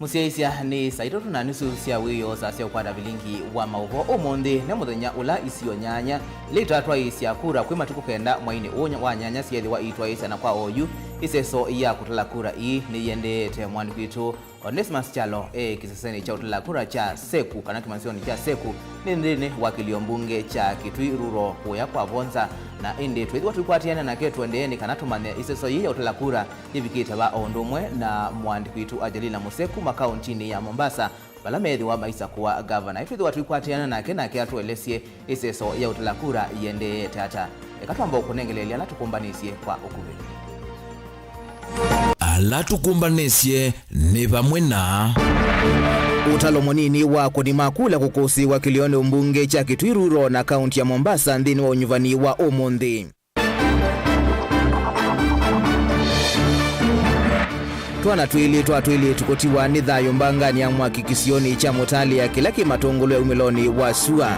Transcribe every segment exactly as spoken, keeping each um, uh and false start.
Mũsyaĩĩsya nĩ saa itatũ na nusu sya wĩoo, saa sya ũkwata vilingi wa maũvoo. Ũmũnthĩ nĩ mũthenya ũla isio nyanya ila itatwaĩĩsya kura kwĩ matukũ kenda mweinĩ ũũ wa nyanya syeethĩwa iitwaĩĩsya, na kwa oyu ĩseso ya kũtala kura ii nĩiendeete. Mwandĩki witũ Onesmus Kyalo e kĩsesenĩ kya ũtala kura kya Seku, kana kĩmanyĩsyonĩ kya Seku, nĩ nthĩnĩ wa kĩlio mbunge kya Kitui Rural kũya kwa Vonza, na ĩndĩ twĩthĩwa tũikwatĩana nake tũendee nĩ kana tũmanye ĩseso yĩĩ ya ũtala kura yĩvikĩte va, o ũndũ ũmwe na mũandĩki witũ Angelina Muse kuma kauntinĩ ya Mombasa, vala meethĩwa maisakũa ngavana. Ĩtwĩthĩwa tũikwatĩana nake, nake atũelesye ĩseso ya ũtala kura yĩendeete ata. Eka twamba ũkũnengeleelya ala tũkũmbanĩsye kwa ũkuvĩ. Ala tũkũmbanĩsye nĩ vamwe na ũtalo mũnini wa akũni ma kula kũkũsĩĩwa kĩlionĩ mbunge kya Kitui Rural na kaunti ya Mombasa nthĩnĩ wa ũnyuvani wa ũmũnthĩ. Twana twĩlĩ twa twĩlĩtu kũtiwa nĩ thayũ mbanganĩ ya mwaki kĩsionĩ kya Mũtalĩa kĩla kĩ Matũngũlũ ya umĩlonĩ wa sua.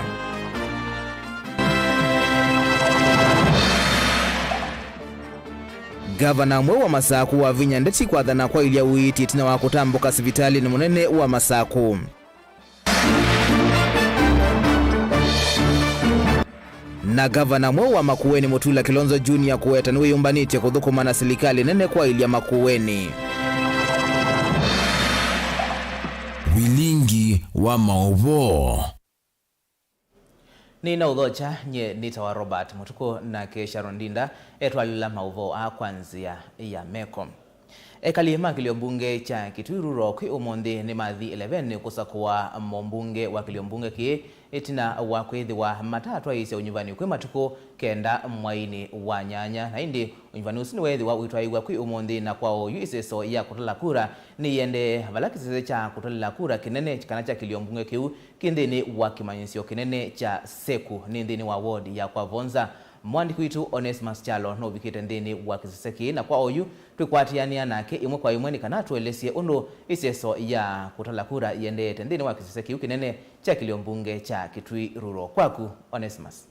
Ngavana mweũ wa Masakũ wavinya ndeti kwathana kwa ilya ũiiti ĩtina wa kũtambũka sivitalĩnĩ mũnene wa Masakũ. Na ngavana mweũ wa Makueni Mutula Kilonzo Junior kũweta nĩwĩyũmbanĩtye kũthũkũma na silikalĩ nene kwaĩlya Makueni. Vilingi wa maũvoo. Nĩnaũthokya, nyie nĩtawa Robert Mũtukũ, nake Sharon Ndinda etwalĩla maũvoo aa kwa nzĩa ya meko. Ekali ma kĩlio mbunge kya Kitui Rural kwĩ ũmũnthĩ nĩmathi ĩlevenĩ kũsakũa mũmbunge wa kĩlio mbunge kĩĩ ĩtina wa kwĩthĩwa matatwaĩĩsya ũnyuvani kwĩ matukũ kenda mweinĩ wa nyanya, na ĩndĩ ũnyuvani ũsu nĩweethĩwa ũitwaĩĩw'a kwĩ ũmũnthĩ, na kwa oyu ĩseso ya kũtala kura nĩyĩendee, vala kĩsese kya kũtalĩla kura kĩnene kana kya kĩlio mbunge kĩu kĩ nthĩnĩ wa kĩmanyĩsyo kĩnene kya Seku nĩ nthĩnĩ wa ward ya kwa Vonza. Mũandĩki witũ Onesmus Kyalo nũvikĩte nthĩnĩ wa kĩsese kĩĩ, na kwa oyu twĩkwatĩanĩa nake ĩmwe kwa ĩmwe nĩ kana atũelesye ũndũ ĩseso ya kũtala kura yĩendeete nthĩnĩ wa kĩsese kĩu kĩnene kya kĩlio mbunge kya Kitui Rural. Kwaku, Onesmus.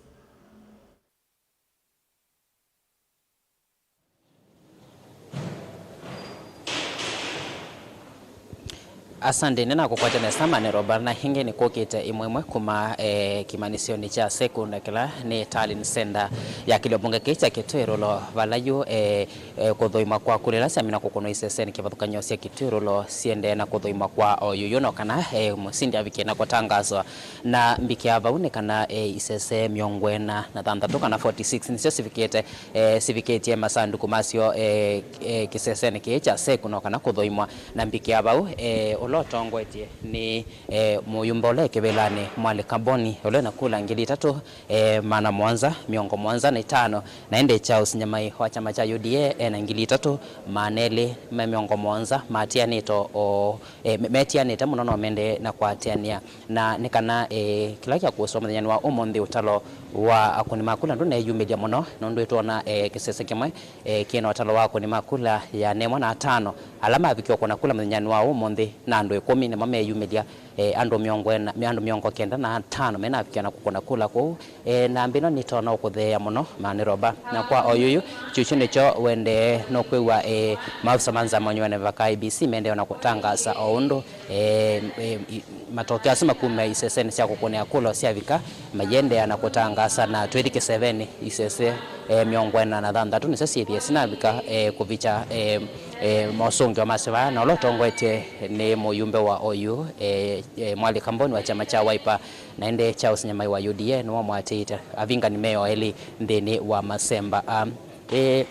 Asante, nĩnakũkwata nesa Mane Roba, na ĩngĩ nĩkũkĩte ĩmwe ĩmwe kuma, eh, kĩmanyĩsyonĩ kya Seku, na kĩla nĩ Tallying Centre ya kĩlio mbunge kĩĩ kya Kitui Rural, vala yu, eh, eh, kũthũimwa kwa kula ila syamina kũkũnwa isesenĩ kĩvathũkany'o sya Kitui Rural siendee na kũthũimwa kwa oyuyu, no kana, eh, mũsindi avikie na kũtangaswa. Na mbikĩa vau nĩ kana, eh, isese mĩongo ĩna na thanthatũ kana forty-six nĩsyo sivikĩte, eh, sivikĩtye masandũkũ masyo, eh, eh, kĩsesenĩ kĩĩ kya Seku no kana kũthũimwa. Na mbikĩa vau, eh, ũla ũtongoetye nĩ, eh, mũyumba ũla e kĩvĩlanĩ, Mwalĩ Kamboni, ũla wĩna kula ngili itatũ, eh, maana mũonza mĩongo mũonza na itano, na ĩndĩ Charles Nyamai wa kyama kya U D A ena ngili itatũ, maana elĩ me mĩongo mũonza matianĩte o, eh, me-, metianĩte mũno no mendee na kũatĩanĩa. Na nĩ kana, eh, kĩla kya kũswa mũthenyanĩ wa ũmũnthĩ, ũtalo wa akũni ma kula ndũneeyumĩlya mũno, nũndũ ĩtwona, eh, kĩsese kĩmwe, eh, kĩna ũtalo wa akũni ma kula ya nemwa na atano ala mavikie kũna kula mũthenyanĩ wa ũmũnthĩ, na andũ ĩkũmi nĩmo meeyumĩlya, eh, andũ mĩongo ĩna, andũ mĩongo kenda na atano menavikia na kũkũna kula kũu. Eh, namba ĩno nĩtonya ũkũtheea mũno, Mane Roba. Na kwa oyuyu, kyũkyu nĩkyo wendee nũkwĩw'a, eh, maofisa ma nzama nyuene vaka I E B C mendee na kũtangaasa o ũndũ, eh, eh, i-, matokeo asu makuma isesenĩ sya kũkũnĩa kula syavika, mayĩendeea na kũtangaasa, na twĩthi kĩsevenĩ isese, eh, mĩongo ĩna na thanthatũ nĩsyo syĩthĩe sinavika, eh, kũvikya, eh, eh, mosũngĩo ma sivaa, na ũla ũtongoetye nĩ mũyumbe wa oyu, eh, eh, Mwalĩ Kamboni wa kyama kya Wiper, na ĩndĩ Charles Nyamai wa U D A nĩwe wamũatĩĩte. Avingani meyo elĩ nthĩnĩ wa masemba. Ah, eh,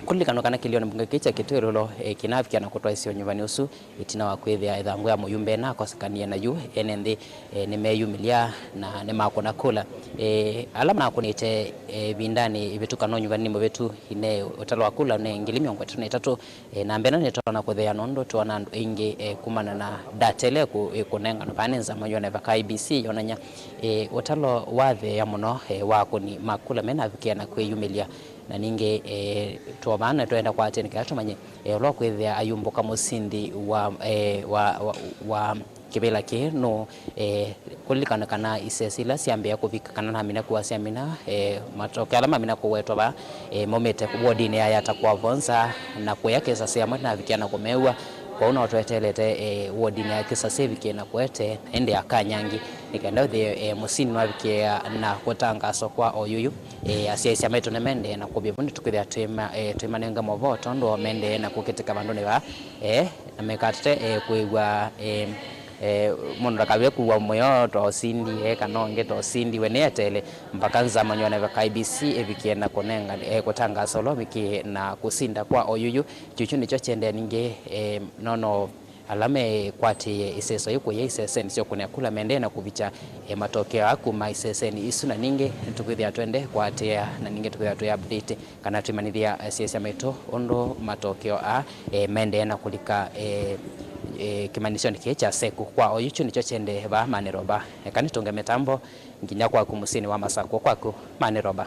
kũlilikanwa kana kĩlionĩ mbunge kĩĩ kya Kitui Rural, eh, kĩnavikia na kũtwaĩsya ũnyuvani ũsu, ĩtina wa kwĩthĩa ĩthangũ ya mũyumbe na akosekanie na yu ene nthĩ, eh, nĩmeyumĩlya na nĩmakũna kula. Eh, ala makũnĩte, eh, ĩvindanĩ ĩvĩtu kana ũnyuvanĩ mũvĩtu, ine ũtalo wa kula ne ngili mĩongo ĩtatũ na itatũ, eh, namba ĩno nĩtonya kũtheea nũndũ twona andũ aingĩ, eh, kumana na data ĩla ĩkũ-, ĩkũnenganwa vaa nĩ nzama nyuene vaka I E B C yonany'a, eh, ũtalo watheea mũno, eh, wa akũni ma kula menavikia na kwĩyumĩlya. Na ningĩ, eh, twovaa na twenda kwatĩanĩa kĩla tũmanye, eh, ũla ũkwĩthĩa ayumbũka mũsindi wa, eh, wa, wa, wa kĩvĩla kĩĩ nũũ, eh, kũlilikana kana isese ila syambĩĩa kũvika kana namina kuwa syamina, eh, matokeo ala mamina kũwetwa vaa, eh, maumĩte wodinĩ ya Yatta kwa Vonza, na kũya kĩsese amwe navikia na kũmew'a, Kwoou no tweteelete, eh, wodinĩ ya Kisasi ĩvikĩe na kũete, na ĩndĩ ya Kanyangi, nĩ kenda ũthĩe, eh, mũsini nĩwavikĩĩa na kũtangaswa kwa oyuyu. Eh, asyaĩĩsya maitũ nĩmendee na kũvya vu nĩtũkwĩthĩa twĩma-, eh, twĩmanenga movoo tondũ o mendee na kũkĩtĩka vandũnĩ vaa, eh, na mekatate, eh, kwĩw'a, eh, eh, mũndũ ndakavye kũw'a mũyo ta ũsindi, eh, kana ũngĩ ta ũsindi, we nĩeteele mpaka nzama nyũa na vaka I B C ĩvikĩe na kũnenga, eh, kũtangasa ũla ũvikĩe na kũsinda kwa oyuyu. Kyũkyu nĩkyo kyendee ningĩ, eh, nono ala mekwatĩĩe ĩseso yĩu kũya isesenĩ sya ũkũnĩa kula mendee na kũvikya, eh, matokeo aa kuma isesenĩ isu, na ningĩ tũkwĩthĩa twende kũatĩĩa, na ningĩ tũkwĩthĩa twĩ update kana twĩmanyĩthya, eh, asyaĩĩsya maitũ ũndũ matokeo aa, eh, mendee na kũlika, eh, eh, kĩmanyĩsyonĩ kĩĩ kya seku kwa oyu. Kyu nĩkyo kyendee vaa Manĩrova. Eka nĩtũnge mĩtambo nginya kwaku mũsyĩnĩ wa Masakũ, kwaku Manĩrova.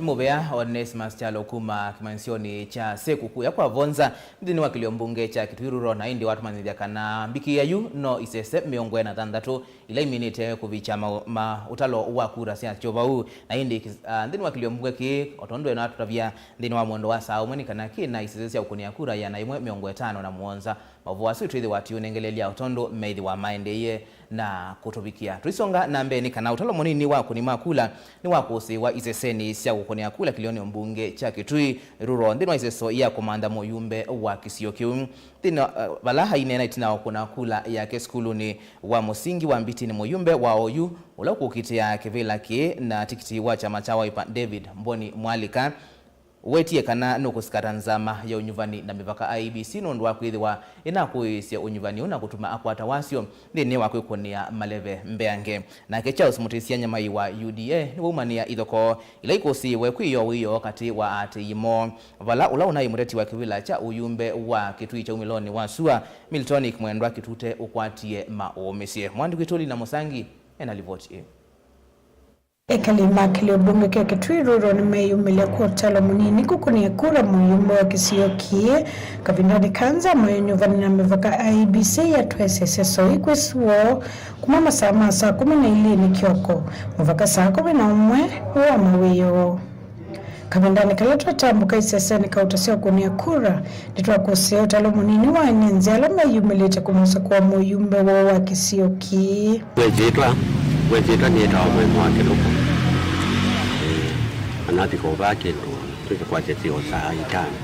Nĩ mũvea Onesmus Kyalo kuma kĩmanyĩsyonĩ kya seku kũya kwa Vonza nthĩnĩ wa kĩlio mbunge kya Kitui Rural, na ĩndĩ watũmanyĩthya kana mbikĩa yu no isese mĩongo ĩna na thanthatũ ila iminĩte kũvikya ma, ma ũtalo wa kura sya kyovau. Na ĩndĩ kis-, ah, nthĩnĩ wa kĩlio mbunge kĩĩ, o tondũ ena atũtavya nthĩnĩ wa mwendo wa saa ũmwe, nĩ kana kĩ na isese sya ũkũnĩa kura ĩana yĩmwe mĩongo ĩtano na mũonza. Mavũa asu twĩthĩwa tũyũnengelelya o tondũ methĩwa maendeeie na kũtũvikĩa. Tũisonga na mbee nĩ kana ũtalo mũnini wa akũni ma kula nĩwakũsĩĩwa isesenĩ sya kũkũnĩa kula kĩlioni mbunge kya Kitui Rural nthĩnĩ wa iseso ya kũmantha mũyumbe wa kĩsio kĩu. Nthĩnĩ wa, eh, vala aineena ĩtina wa kũkũna kula yake sukulunĩ wa mũsingi wa Mbitinĩ, mũyumbe wa oyu ũla ũkũkitĩa kĩvĩla kĩĩ na tikiti wa kyama kya Wiper, David Mboni Mwalika, wetie kana nũkũsikata nzama ya ũnyuvani na mĩvaka I E B C nũndũ wa kwĩthĩwa ĩnakũĩĩsya ũnyuvani ũũ na kũtuma akwata wasyo nthĩnĩ wa kwĩkũnĩa maleve mbeange. Nake Charles Mutisya Nyamai wa U D A nĩwaumanĩa ithokoo ila ikũsĩĩwe kwĩ ĩyoo wĩoo katĩ wa aatĩĩi moo, vala ũla ũnaĩ mũteti wa kĩvĩla kya ũyumbe wa Kitui kyaumĩlonĩ wa sua, Miltonic Mwendwa Kitute ũkwatie maũũmĩsye. Mwandĩki witũ Lina Mũsangi ena livoti ĩĩ. Ekali ma kĩlio mbunge kya Kitui Rural nĩmeyumĩlya kwa ũtalo mũnini kũkũnĩa kura mũyumbe wa kĩsio kĩĩ kavindanĩ ka nzama ya ũnyuvani na mĩvaka I E B C yatwesesya soi kwĩ suo kuma masaa ma saa kũmi na ilĩ nĩ kĩoko mũvaka saa kũmi na ũmwe wa mawĩoo. Kavindanĩ kala twatambũka isesenĩ kauta sya ũkũnĩa kura, nĩtwakũsĩe ũtalo mũnini wa ene nzĩa ala meyumĩlĩte kũmũsakũa mũyumbe woo wa kĩsio kĩĩ. Wĩsĩtwa, wĩsĩtwa nĩtawa Mwema wa Kĩlũko. Ĩĩ, anavika ũvaa kĩndũ twĩkĩkwatya sio saa itano.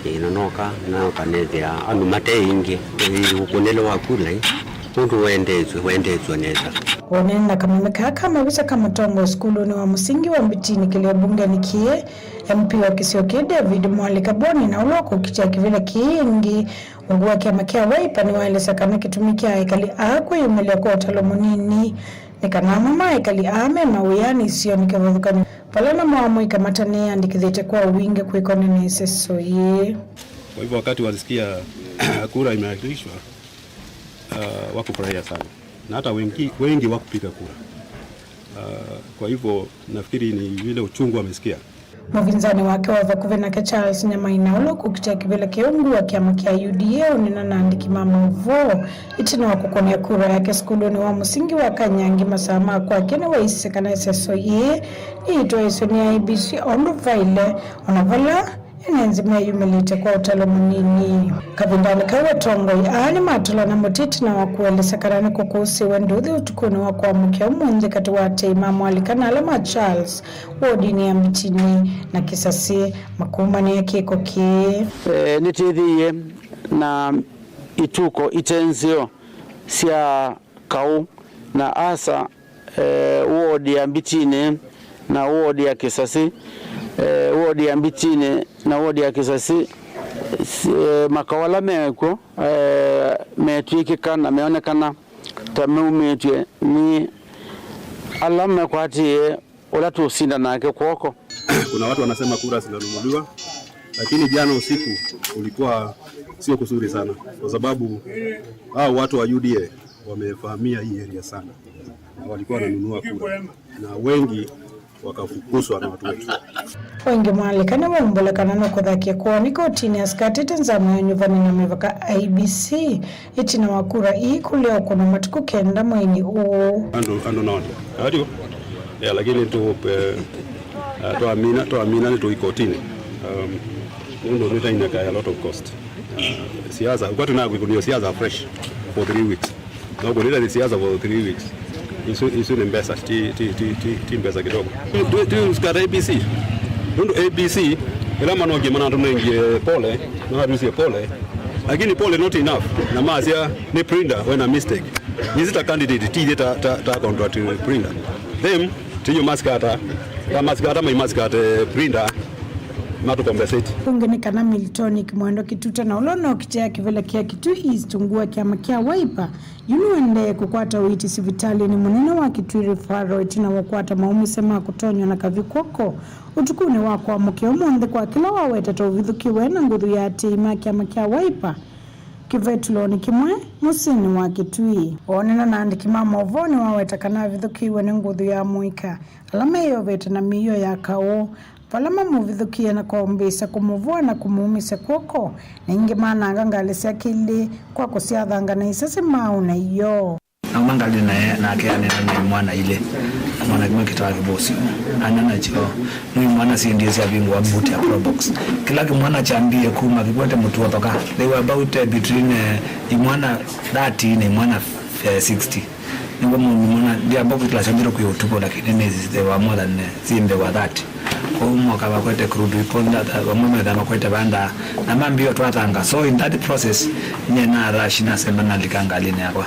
Ĩĩ, na noka, noka nethĩa andũ mate ingĩ. Ĩĩ, ũkũnĩle wa kula, ĩ, mũndũ wendeesw'e, wendeesw'e nesa. Wonene na kameme kaa ka mavisa ka mũtongoi sukulunĩ wa mũsingi wa Mbitinĩ kĩlio mbungenĩ kĩĩ, M P wa kĩsio kĩĩ David Mwalika Boni na ũla ũkũkitĩa kĩvĩla kĩĩ ĩngĩ, ungu wa kyama kya Wiper nĩwaelesya kana kĩtumi kya ekali aa kwĩyumĩlya kwa ũtalo mũnini nĩ kana amwe ma ekali aa me mawĩanĩ isionĩ kĩvathũkany'o vala namo amwe ikamatanĩe andĩkĩthĩte kwa wingĩ kwĩkonene ĩseso yĩĩ. Kwa hivyo wakati walisikia kura imeahirishwa, uh, wakufurahia sana. Na hata wengi, wengi wakupiga kura. Uh, kwa hivyo nafikiri ni ile uchungu wamesikia. Mũvinzani wake wa vakuvĩ nake Charles Nyamaina ũla ũkũkitĩa kĩvĩla kĩu ungu wa kyama kya U D A ũnena na andĩki ma maũvoo ĩtina wa kũkũnĩa kura yake sukulunĩ wa mũsingi wa Kanyangi masaa ma kwake nĩwaisye kana ĩseso yĩĩ nĩyĩtwaĩĩsw'e nĩ I E B C o ũndũ vaĩle, ona vala ene nzĩ meyumĩlĩte kwa ũtalo mũnini. Kavindanĩ kau atongoi aa nĩmatũlana mũtĩ ĩtina wa kũelesya kana nĩkũkũsĩwe ndũthi ũtukũnĩ wa kwamũkya ũmũnthĩ katĩ wa aatĩĩi ma Mwalika na ala ma Charles wodinĩ ya Mbitinĩ na Kisasi makumanĩa kĩko kĩĩ. Eh, nĩtwĩthĩie na ituko ite nzeo sya kaũ na asa, eh, wodi ya Mbitinĩ na wodi ya Kisasi, eh, wodi ya Mbitinĩ na wodi ya Kisasi, s-, eh, makaũ ala mekw'o, eh, metw'ĩkĩka na meonekana ta meumĩtw'e nĩ ala mekwatĩĩe ũla tũũsinda nake kw'oko. Kuna watu wanasema kura zinanunuliwa, lakini jana usiku kulikuwa sio kuzuri sana, kwa sababu hao watu wa U D A wamefahamia hii area sana, na walikuwa wananunua kura, na wengi wakafukuzwa na watu wetu. Wingĩ Mwalika nĩwaumbũle kana nũkũthakie kũanika ũtini asikatĩte nzama ya ũnyuvani na mĩvaka I E B C ĩtina wa kura ii kũlea ũkũnwa matukũ kenda mweinĩ ũũ. Andũ, andũ nonde. Adio? Yeah, lakini tu, eh, ah, twamina, twamina nĩ tũi kotini. Um, nũndũ nĩtaineka a lot of cost. Siasa, kwa tunakuikunio siasa fresh for three weeks. Na kunita ni siasa for three weeks. Isu, isu ni mbesa, ti, ti, ti, ti, ti mbesa kidogo. Tu, tu, tusikata A B C. Nundu A B C, ila manokie manatu nengie pole, na tusie pole. Lakini pole not enough. Na masia ni printer, wena mistake. Is it a candidate, ti ta, ta, ta contract printer. Them, tiyo maskata, ta maskata, mai maskata printer, matu compensate. Ũngĩ nĩ kana Miltonic Mwendo Kĩtuta na ũla ũnokitĩa kĩvĩla kĩa Kitui East ungu wa kĩama kya Wiper, yu nũendee kũkwata ũiiti sivitalĩnĩ mũnene wa Kitui Referral ĩtina wa kũkwata maumisye ma kũtonywa na kavyũ kw'oko ũtukũnĩ wa kwamũkĩa ũmũnthĩ kwa kĩla waweta ta ũvithũkĩwe na nguthu ya atĩĩi ma kĩama kya Wiper kĩvetulonĩ kĩmwe mũsyĩnĩ wa Kitui. Wonana na andĩki ma maũvoo nĩwaweta kana avithũkĩiwe nĩ nguthu ya mũika ala meyovete na mĩio ya kaũ, vala mamũvithũkĩe na kwambĩĩsya kũmũvũa na kũmũumisya kw'oko, na ingĩ mananga ngalĩ syake ilĩ kwa kũsyathanga na isasi maũ na iyoo. Nauma ngalĩ naye, nake anena na imwana ilĩ, na mwana kĩmwe kĩtawa Kĩvũsi. Anena nakyo, nĩ imwana syendie syavingũa boot ya Probox. Kĩla kĩmwana kyambie kuma kĩkwete mũtuo thoka. They were about, eh, between, eh, imwana thirty na imwana, eh, sixty. Nĩw'o mũndũ mwana ndiamba kwĩkĩla syambĩte kwĩ ũtukũ, lakini nĩ they were more than, eh, syĩ mbee wa thirty. Kwoou moka vakwete krudu ikonda, vamwe metha makwete vanda, na mambio twathanga. So in that process, nye na rush, nasemba nalika ngalĩnĩ yakwa.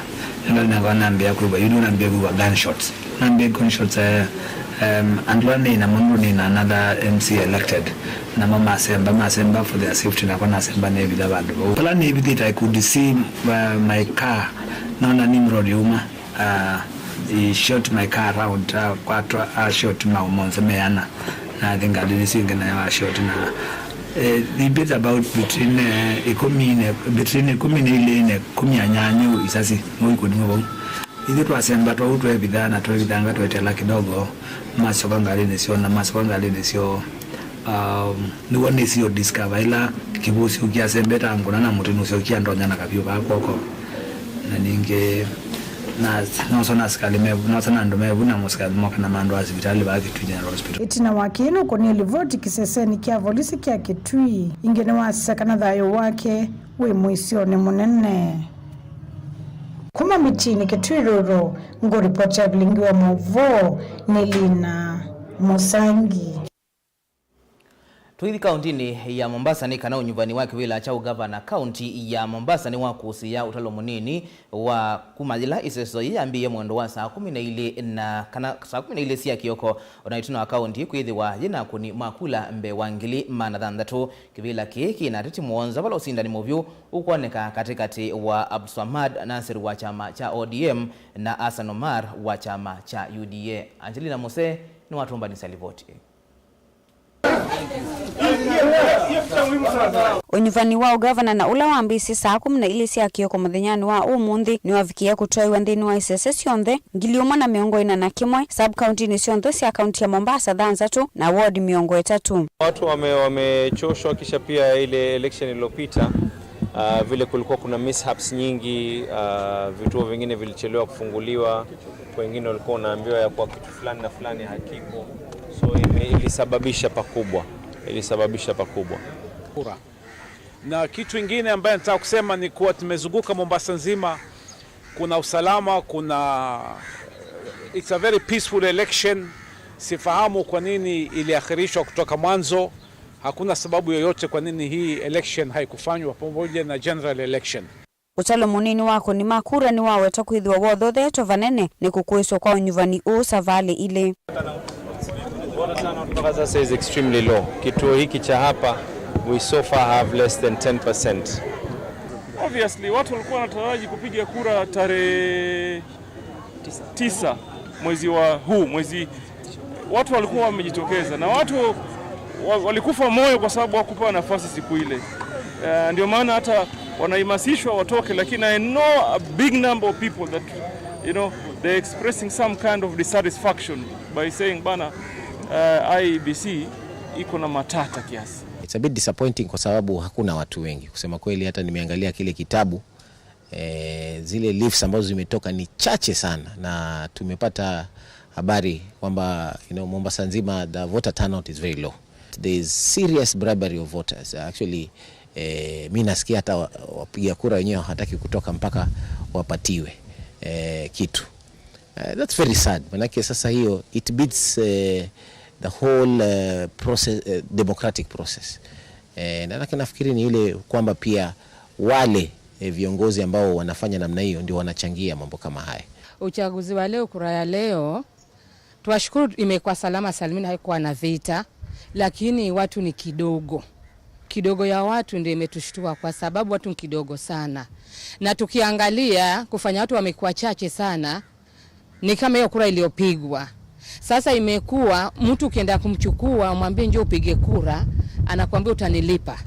Ngalĩnĩ yakwa nambia kwĩw'a, you know, nambia kwĩw'a gunshots. Nambia gunshots, eh, um, andũ ala nĩ na mũndũ nĩ na another M C elected. Namo masemba, masemba for their safety, nakwa nasemba nevitha vandũ vau. Vala nĩvithĩte, I could see, uh, my car, nona Nimrod yuma. Uh, he shot my car around, uh, kwatwa, uh, shot mau monthe meana. Na I think ngalĩ nĩsyo ingĩ nayo a shot na, eh, they beat about between, eh, ikũmi ne, between ikũmi na ilĩ ne kũmi na nyanya isasi, mũikũnimwe vau. Ithyĩ twasemba twau twevitha na twevithanga twetela kidogo, masyoka ngalĩnĩ syoo na masyoka ngalĩnĩ syoo. Um, nĩw'o nĩsio discover ĩla kĩvũsi ũkiasembeta ngũna na mũtĩ nũsyokia ndonya na kavyũ vaa kw'oko. Na ningĩ na, nosa na asikalĩ mevu, nosa na andũ mevu na mũsikalĩ moka na mandũ a sivitalĩ vaa Kitui General Hospital. Ĩtina wa kĩĩ nũkũnie livoti kĩsesenĩ kya volisi kya Kitui. Ingĩ nĩwasisya kana thayũ wake wĩ mũisyonĩ mũnene. Kuma Mityinĩ Kitui Rural, ngũripoti ya vilingi wa maũvoo nĩ Lina Mũsangi. Tũithi kauntinĩ ya Mombasa, nĩ kana ũnyuvani wa kĩvĩla kya ũgavana kaunti ya Mombasa nĩwakũsĩĩa ũtalo mũnini wa kuma yĩla ĩseso yĩĩ yambĩĩe mwendo wa saa kũmi na ilĩ na kana saa kũmi na ilĩ sya kĩoko, ona ĩtina wa kaunti kwĩthĩwa yĩna akũni ma kula mbee wa ngili maana thanthatũ. Kĩvĩla kĩĩ kĩna ateti mũonza, vala ũsindani mũvyũ ũkwoneka katĩkatĩ wa Abdulswamad Nasir wa kyama kya O D M na Hassan Omar wa kyama kya U D A. Angelina Muse nĩwatũmbanĩsya livoti. Ũnyuvani wa ũgavana na ũla wambĩĩsye saa kũmi na ilĩ sya kĩoko mũthenyanĩ wa ũmũnthĩ nĩwavikĩe kũtwaĩwa nthĩnĩ wa isese syonthe ngili ĩmwe na mĩongo ĩna na kĩmwe, sub-kauntinĩ syonthe sya kaunti ya Mombasa thanthatũ na ward mĩongo ĩtatũ. Watu wame-, wamechoshwa, kisha pia ile election iliyopita, ah, vile kulikuwa kuna mishaps nyingi, ah, vituo vingine vilichelewa kufunguliwa, wengine walikuwa wanaambiwa ya kuwa kitu fulani na fulani hakipo, so ime-, ilisababisha pakubwa, ilisababisha pakubwa. Kura. Na kitu ingine ambaye nataka kusema ni kuwa tumezunguka Mombasa nzima, kuna usalama, kuna, it's a very peaceful election. Sifahamu kwa nini iliakhirishwa kutoka mwanzo. Hakuna sababu yoyote kwa nini hii election haikufanywa pamoja na general election. Ũtalo mũnini wa akũni ma kura nĩwawetwa kwĩthĩwa wothotheetwe vanene nĩ kũkũĩswa kwa ũnyuvani ũũ savalĩ ilĩ. Mpaka sasa is extremely low. Kituo hiki cha hapa, we so far have less than ten percent. Obviously, watu walikuwa wanataraji kupiga kura tarehe tisa mwezi wa huu, mwezi, watu walikuwa wamejitokeza na watu wa-, walikufa moyo kwa sababu hawakupewa nafasi siku ile. Eh, ndio maana hata wanahamasishwa watoke, lakini I know a big number of people that, you know, they're expressing some kind of dissatisfaction by saying, "Bana, eh, I E B C iko na matata kiasi." It's a bit disappointing kwa sababu hakuna watu wengi. Kusema kweli, hata nimeangalia kile kitabu, eh, zile leafs ambazo zimetoka ni chache sana, na tumepata habari kwamba, you know, Mombasa nzima, the voter turnout is very low. There is serious bribery of voters. Actually, Eh, mi nasikia hata wa- wapiga kura wenyewe hawataki kutoka mpaka wapatiwe eh, kitu. Eh, that's very sad, manake sasa hiyo it beats eh, the whole eh, process, eh, democratic process. Eh, na nafikiri ni ile kwamba pia wale eh, viongozi ambao wanafanya namna hiyo ndio wanachangia mambo kama haya. Uchaguzi wa leo, kura ya leo, twashukuru imekuwa salama salimini, haikuwa na vita, lakini watu ni kidogo. Kidogo ya watu ndio imetushtua kwa sababu watu ni kidogo sana. Na tukiangalia kufanya watu wamekuwa chache sana, ni kama hiyo kura iliyopigwa. Sasa imekuwa mtu ukienda kumchukua, mwambie, "Njoo upige kura," anakuambia, "Utanilipa."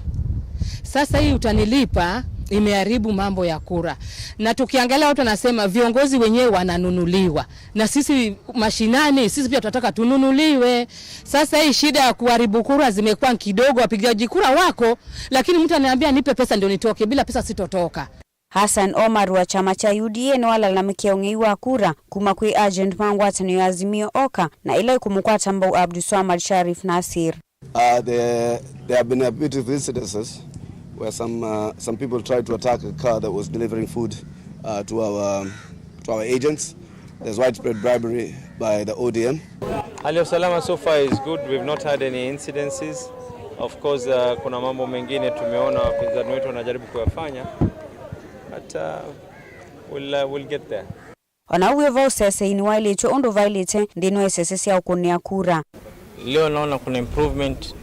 Sasa hii "utanilipa" imeharibu mambo ya kura. Na tukiangalia watu wanasema viongozi wenyewe wananunuliwa. Na sisi mashinani, sisi pia tunataka tununuliwe. Sasa hii shida ya kuharibu kura zimekuwa kidogo, wapigaji kura wako, lakini mtu ananiambia, "Nipe pesa ndio nitoke, bila pesa sitotoka." Hassan Omar wa kyama kya U D A nĩwalalamĩkie ũng'ei wa kura kuma kwĩ agent ma ngwatanĩo ya Azimio oka na ĩla ĩkũmũkwata mbau Abdulswamad Sharif Nasir. Uh, there, there have been a bit of incidences where some, uh, some people tried to attack a car that was delivering food uh, to our, to our agents. There's widespread bribery by the O D M. Hali ya usalama so far is good. We've not had any incidences. Of course, uh, kuna mambo mengine tumeona wapinzani wetu wanajaribu kuyafanya. But uh, we'll, uh, we'll get there. Ona ũu wĩ vo, ũsesei nĩwaĩlĩtw'e ũndũ vaĩlĩte nthĩnĩ wa isese sya ũkũnĩa kura. Leo naona kuna improvement,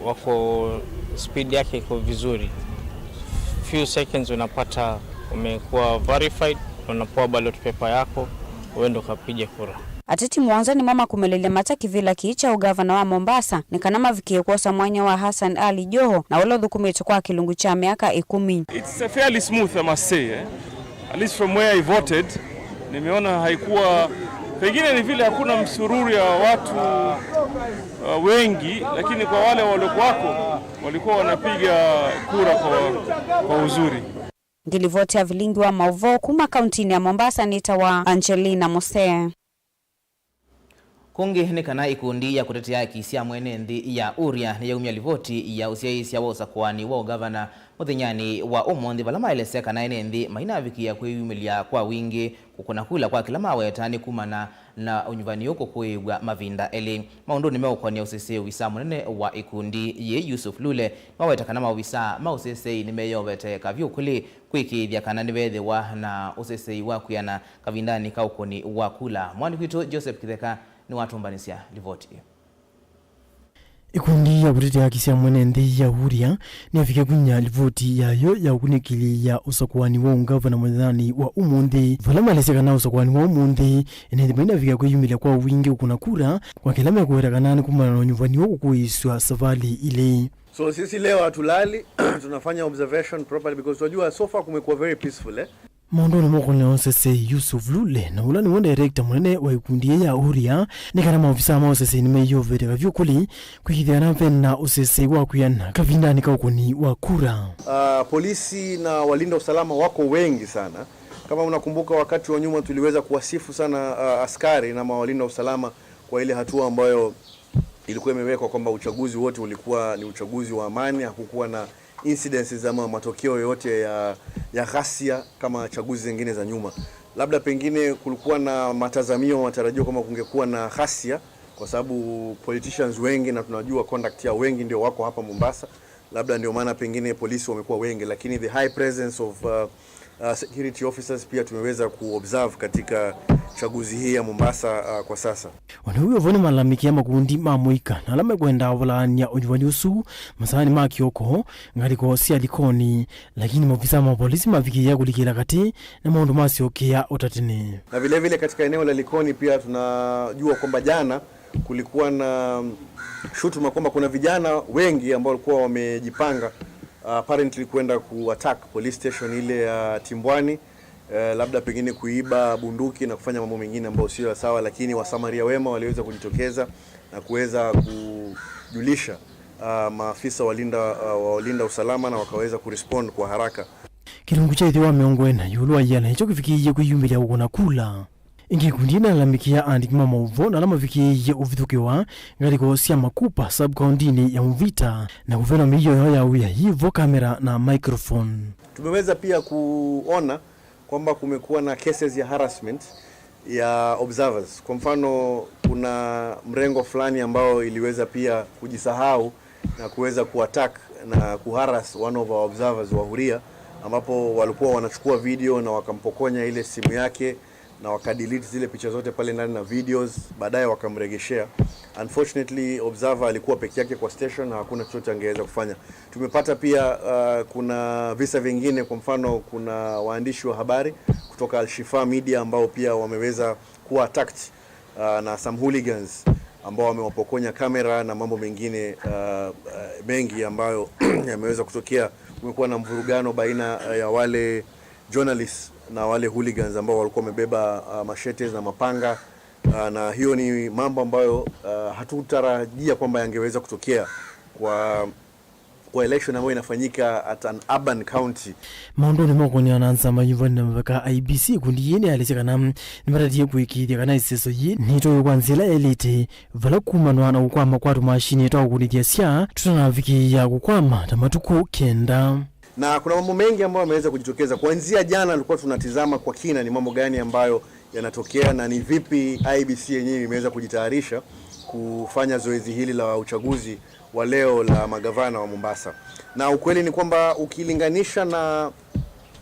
wako speed yake iko vizuri. Few seconds unapata umekuwa verified, unapewa ballot paper yako, uende ukapige kura. Ateti mũonza nĩmo makumelelya mata kĩvĩla kĩĩ kya ũgavana wa Mombasa nĩ kana mavikĩe kwosa mwanya wa Hassan Ali Joho na ũla ũthũkũmĩte kwa kĩlungu kya myaka ĩkũmi. It's a fairly smooth, I must say, eh? At least from where I voted, nimeona haikuwa, pengine ni vile hakuna msururu ya watu uh, wengi, lakini kwa wale waliokuwako walikuwa wanapiga kura kwa, kwa uzuri. Ngilivoti ya vilingi wa mauvoo kuma kauntinĩ ya Mombasa nĩtawa Angelina Musee. Kũngĩ nĩ kana ikundi ya kũtetea haki sya mwene nthĩ ya Uria nĩyaumya livoti ya ũsyaĩĩsya wa ũsakũani wa ũgavana mũthenyanĩ wa ũmũnthĩ, vala maelesya kana ene nthĩ mainavikĩa kwĩyumĩlya kwa wingĩ kũkũna kula kwa kĩla maweta nĩ kumana na ũnyuvani ũũ kũkũĩw'a mavinda elĩ. Maũndũnĩ meũkonia ũsesei, ovisa mũnene wa ikundi yĩĩ Yusuf Lule nĩwaweta kana maovisa ma ũsesei nĩmeyovete kavyũ kũlĩ kwĩkĩĩthya kana nĩveethĩwa na ũsesei wa kwĩana kavindanĩ ka ũkũni wa kula. Mwandĩki witũ Joseph Kĩtheka nĩwatũmbanĩsya livoti ĩyo. Ikundi ya kũtetea haki sya mwene nthĩ ya Uria nĩyavikie kũiny'a livoti yayo ya ũkunĩkĩlya ũsakũani wa ũngavana mũthenyanĩ wa ũmũnthĩ, vala maelesya kana ũsakũani wa ũmũnthĩ ene nthĩ mainavikia kwĩyumĩlya kwa wingĩ kũkũna kura kwa kĩla mekũweta kana nĩ kumana na ũnyuvani wa kũkũĩĩsw'a savalĩ ilĩ. So sisi leo hatulali, tunafanya observation properly because tunajua so far kumekuwa very peaceful, eh? Maũndũnĩ mokũnĩa ũsesei, Yusuf Lule, na ũla nĩwe director mũnene wa ikundi yĩĩ ya Uria, nĩ kana maovisa ma ũsesei nĩmeyovete kavyũ kũlĩ kwĩkĩĩthya kana ve na ũsesei wa kwĩana kavindanĩ ka ũkũni wa kura. Ah, polisi na walinda usalama wako wengi sana. Kama unakumbuka, wakati wa nyuma tuliweza kuwasifu sana, ah, askari na mawalinda usalama kwa ile hatua ambayo ilikuwa imewekwa kwamba uchaguzi wote ulikuwa ni uchaguzi wa amani, hakukuwa na incidences ama matokeo yoyote ya, ya ghasia kama chaguzi zingine za nyuma. Labda pengine kulikuwa na matazamio, matarajio kwamba kungekuwa na ghasia kwa sababu politicians wengi na tunajua conduct ya wengi ndio wako hapa Mombasa. Labda ndio maana pengine polisi wamekuwa wengi, lakini the high presence of, uh, uh, security officers pia tumeweza kuobserve katika chaguzi hii ya Mombasa, uh, kwa sasa. Ona ũu wĩ vo, nĩmalalamĩkĩa makundi ma mũika na ala mekwenda ũvalaany'a ũnyuvani ũsu masaanĩ ma kĩoko, ngalĩko sya Likoni, lakini maovisa ma polisi mavikĩĩa kũlikĩla katĩ na maũndũ masyokea ũtatĩnĩ. Na vile vile katika eneo la Likoni pia tunajua kwamba jana kulikuwa na shutuma kwamba kuna vijana wengi ambao walikuwa wamejipanga, uh, apparently kwenda ku-attack police station ile ya Timbwani, eh, labda pengine kuiba bunduki na kufanya mambo mengine ambayo sio ya sawa, lakini wasamaria wema waliweza kujitokeza na kuweza kujulisha, uh, maafisa walinda, uh, wa walinda usalama na wakaweza kurespond kwa haraka. Kĩlungu kya ĩtheo wa mĩongo ĩna ĩũlũ wa ĩana nĩkyo kĩvikĩie kwĩyumĩlya kũkũna kula. Ĩngĩ ikundi nĩlalamĩkĩa aandĩki ma maũvoo na ala mavikĩĩie ũvithũkĩwa ngalĩko sya Makupa sub-kaũntĩnĩ ya Mvita na kũvenwa mĩio yoo ya wĩa yĩvo kamera na microphone. Tumeweza pia kuona kwamba kumekuwa na cases ya harassment ya observers. Kwa mfano, kuna mrengo fulani ambao iliweza pia kujisahau na kuweza kuattack na kuharass one of our observers wa huria, ambapo walikuwa wanachukua video na wakampokonya ile simu yake na wakadelete zile picha zote pale ndani na videos, baadaye wakamregeshea. Unfortunately, observer alikuwa peke yake kwa station na hakuna chochote angeweza kufanya. Tumepata pia, uh, kuna visa vingine, kwa mfano kuna waandishi wa habari kutoka Al Shifa Media ambao pia wameweza kuwa attacked, uh, na some hooligans ambao wamewapokonya kamera na mambo mengine, uh, uh, mengi ambayo yameweza kutokea. Kumekuwa na mvurugano baina, uh, ya wale journalists na wale hooligans ambao walikuwa wamebeba, uh, machetes na mapanga, uh, na hiyo ni mambo ambayo, uh, hatutarajia kwamba yangeweza kutokea kwa kwa election ambayo inafanyika at an urban county. Maũndũnĩ ma kũkonyana na nzama yumbanĩ na mavaka, I E B C ikundi yĩĩ nĩyaelesya kana nĩmatatie kũĩkĩĩthya kana ĩseso yĩĩ nĩtwaĩwe kwa nzĩa ĩla yaĩlĩte, vala kumanwa na kũkwama kwa tũmashini twa kũkunĩthya sya tũtanavikĩĩa kũkwama ta matukũ kenda. Na kuna mambo mengi ambayo yameweza kujitokeza. Kuanzia jana tulikuwa tunatizama kwa kina ni mambo gani ambayo yanatokea na ni vipi I E B C yenyewe imeweza kujitayarisha kufanya zoezi hili la uchaguzi wa leo la magavana wa Mombasa. Na ukweli ni kwamba ukilinganisha na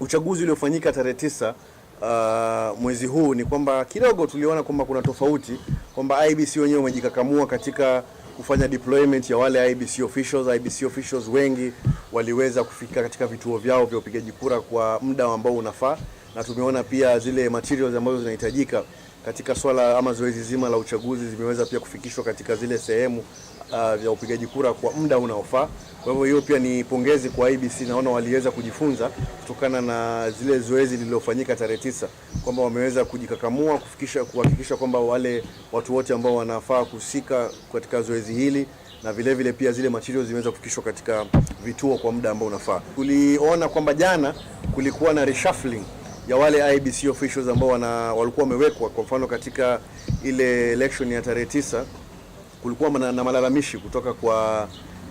uchaguzi uliofanyika tarehe tisa, uh, mwezi huu, ni kwamba kidogo tuliona kwamba kuna tofauti, kwamba I E B C wenyewe wamejikakamua katika kufanya deployment ya wale I E B C officials. I E B C officials wengi waliweza kufika katika vituo vyao vya upigaji kura kwa muda ambao unafaa, na tumeona pia zile materials ambazo zinahitajika katika swala ama zoezi zima la uchaguzi zimeweza pia kufikishwa katika zile sehemu, uh, vya upigaji kura kwa muda unaofaa. Kwa hivyo hiyo pia ni pongezi kwa I E B C, naona waliweza kujifunza kutokana na zile zoezi lililofanyika tarehe tisa, kwamba wameweza kujikakamua kufikisha, kuhakikisha kwamba wale watu wote ambao wanafaa kuhusika katika zoezi hili na vile vile pia zile materials zimeweza kufikishwa katika vituo kwa muda ambao unafaa. Tuliona kwamba jana kulikuwa na reshuffling ya wale I E B C officials ambao wana, walikuwa wamewekwa, kwa mfano katika ile election ya tarehe tisa, kulikuwa na, na malalamishi kutoka kwa,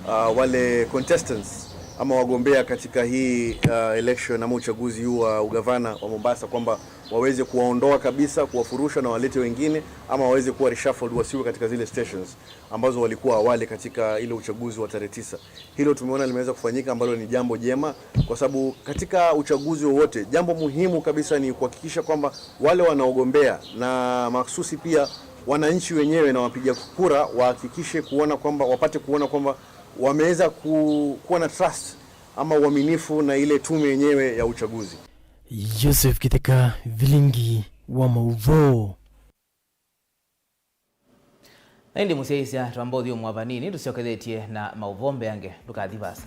uh, wale contestants ama wagombea katika hii, uh, election ama uchaguzi huu wa ugavana wa Mombasa, kwamba waweze kuwaondoa kabisa, kuwafurusha na walete wengine, ama waweze kuwa reshuffled, wasiwe katika zile stations ambazo walikuwa awali katika ile uchaguzi wa tarehe tisa. Hilo tumeona limeweza kufanyika, ambalo ni jambo jema, kwa sababu katika uchaguzi wowote, jambo muhimu kabisa ni kuhakikisha kwamba wale wanaogombea na mahsusi pia wananchi wenyewe na wapiga kura wahakikishe kuona kwamba, wapate kuona kwamba wameweza ku-, kuwa na trust ama uaminifu na ile tume yenyewe ya uchaguzi. Joseph Kitheka, Vilingi wa Mauvoo. Na ĩndĩ mũsyaĩĩsya, twamba ũthyũmũa vanini, tũsyokethetye na maũvoo mbeange. Ndũkathi vaasa.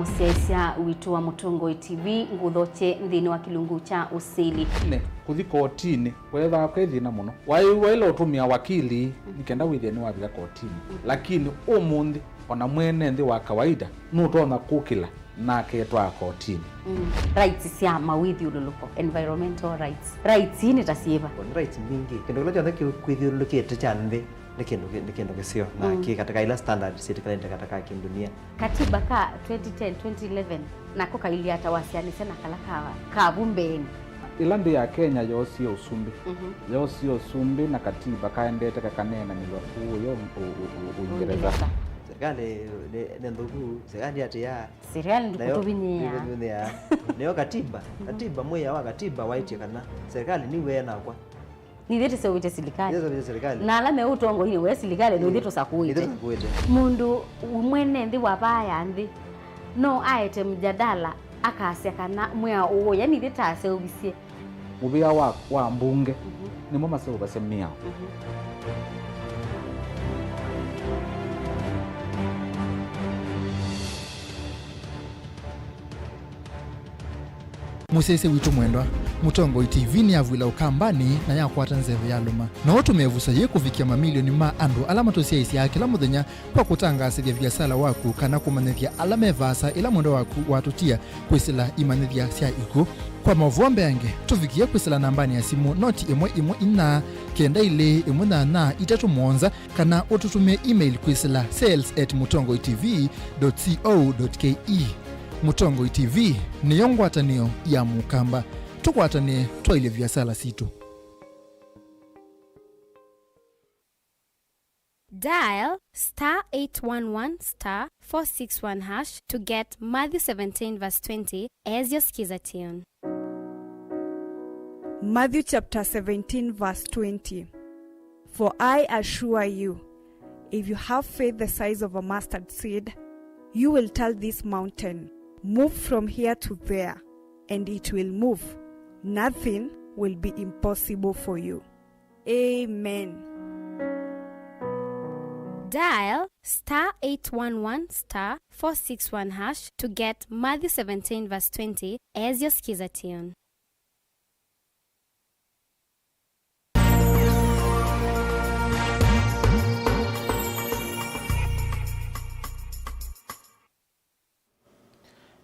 Mũsyaĩĩsya witũ wa Mũtongoi T V, ngũthokye nthĩnĩ wa kĩlungu kya ũsili. Nĩ kũthi kotinĩ, weethaa kwĩ thĩna mũno. Waĩ waĩle ũtũmĩa wakili nĩ kenda wĩthĩe nĩwavika kotinĩ. Lakini ũmũnthĩ, o na mwene nthĩ wa kawaida nũtonya kũkĩla na aketwaa kotinĩ. Mm. Rights sya mawĩthyũlũlũko, environmental rights. Rights ii nĩ ta syĩva? Nĩ rights mbingĩ. Kĩndũ kĩla kyonthe kĩ-, kwĩthyũlũlũkĩte kya nthĩ nĩ kĩndũ kĩ-, nĩ kĩndũ kĩseo, na kĩ katika ila standards sitikalĩte katika kindunia. Katiba ka twenty ten, twenty eleven, nako kailyĩ ata wasyaanĩsya na kala ka, ka vu mbeenĩ? Ĩla nthĩ ya Kenya yoosie ũsumbĩ, yoosie ũsumbĩ na katiba kaendete kakaneenanĩw'a kũũya ũ-, ũ-, ũ-, Ũingereza. Ũingereza. Serikali nĩ, nĩ nthũku, serikali atĩa? Serikali ndĩkũtũvinyĩĩa. Ndĩkũtũvinyĩĩa. Nĩyo katiba, katiba, mwĩao wa katiba waĩtye kana serikali nĩw'e nakwa. Nithyĩ tũseũvĩtye silikalĩ. Nithyĩ tũseũvĩtye silikalĩ. Na ala me ũtongoinĩ we silikalĩ, nĩ ithyĩ tũsakũĩte. Nithyĩ tũsakũĩte. Mũndũ mwene nthĩ wa vaa ya nthĩ no aete mjadala akasya kana mwĩao ũũ, yani ithyĩ taseũvisye. Mũvĩa wa, wa mbunge nĩmo maseũvasya mĩao. Mũsyaĩĩsya witũ mwendwa, Mũtongoi T V nĩyavw'ĩla Ũkambanĩ na yakwata nzeve ya lũma. No ũtũme ĩvuso yĩĩ kũvikĩa mamilioni ma andũ ala matũsyaĩĩsyaa kĩla mũthenya kwa kũtangaasĩthya viasala waku kana kũmanyĩthya ala me vaasa ĩla mwendwa waku watũtia kwĩsĩla imanyĩthya sya ikw'ũ. Kwa maũvoo mbeange, tũvikĩe kwĩsĩla nambanĩ ya simũ noti ĩmwe ĩmwe inya, kenda ilĩ, ĩmwe nyanya, itatũ mũonza, kana ũtũtũmĩe email kwĩsĩla sales at mũtongoi T V dot co dot K E. Mũtongoi T V nĩyo ngwatanĩo ya Mũkamba. Tũkwatanĩe twaĩlye viasala sitũ. Dial star eight one one star four six one hash to get Matthew seventeen verse twenty as your Skiza tune. Matthew chapter seventeen verse twenty. For I assure you, if you have faith the size of a mustard seed, you will tell this mountain, "Move from here to there," and it will move. Nothing will be impossible for you. Amen. Dial star eight one one star four six one hash to get Matthew seventeen verse twenty as your Skiza tune.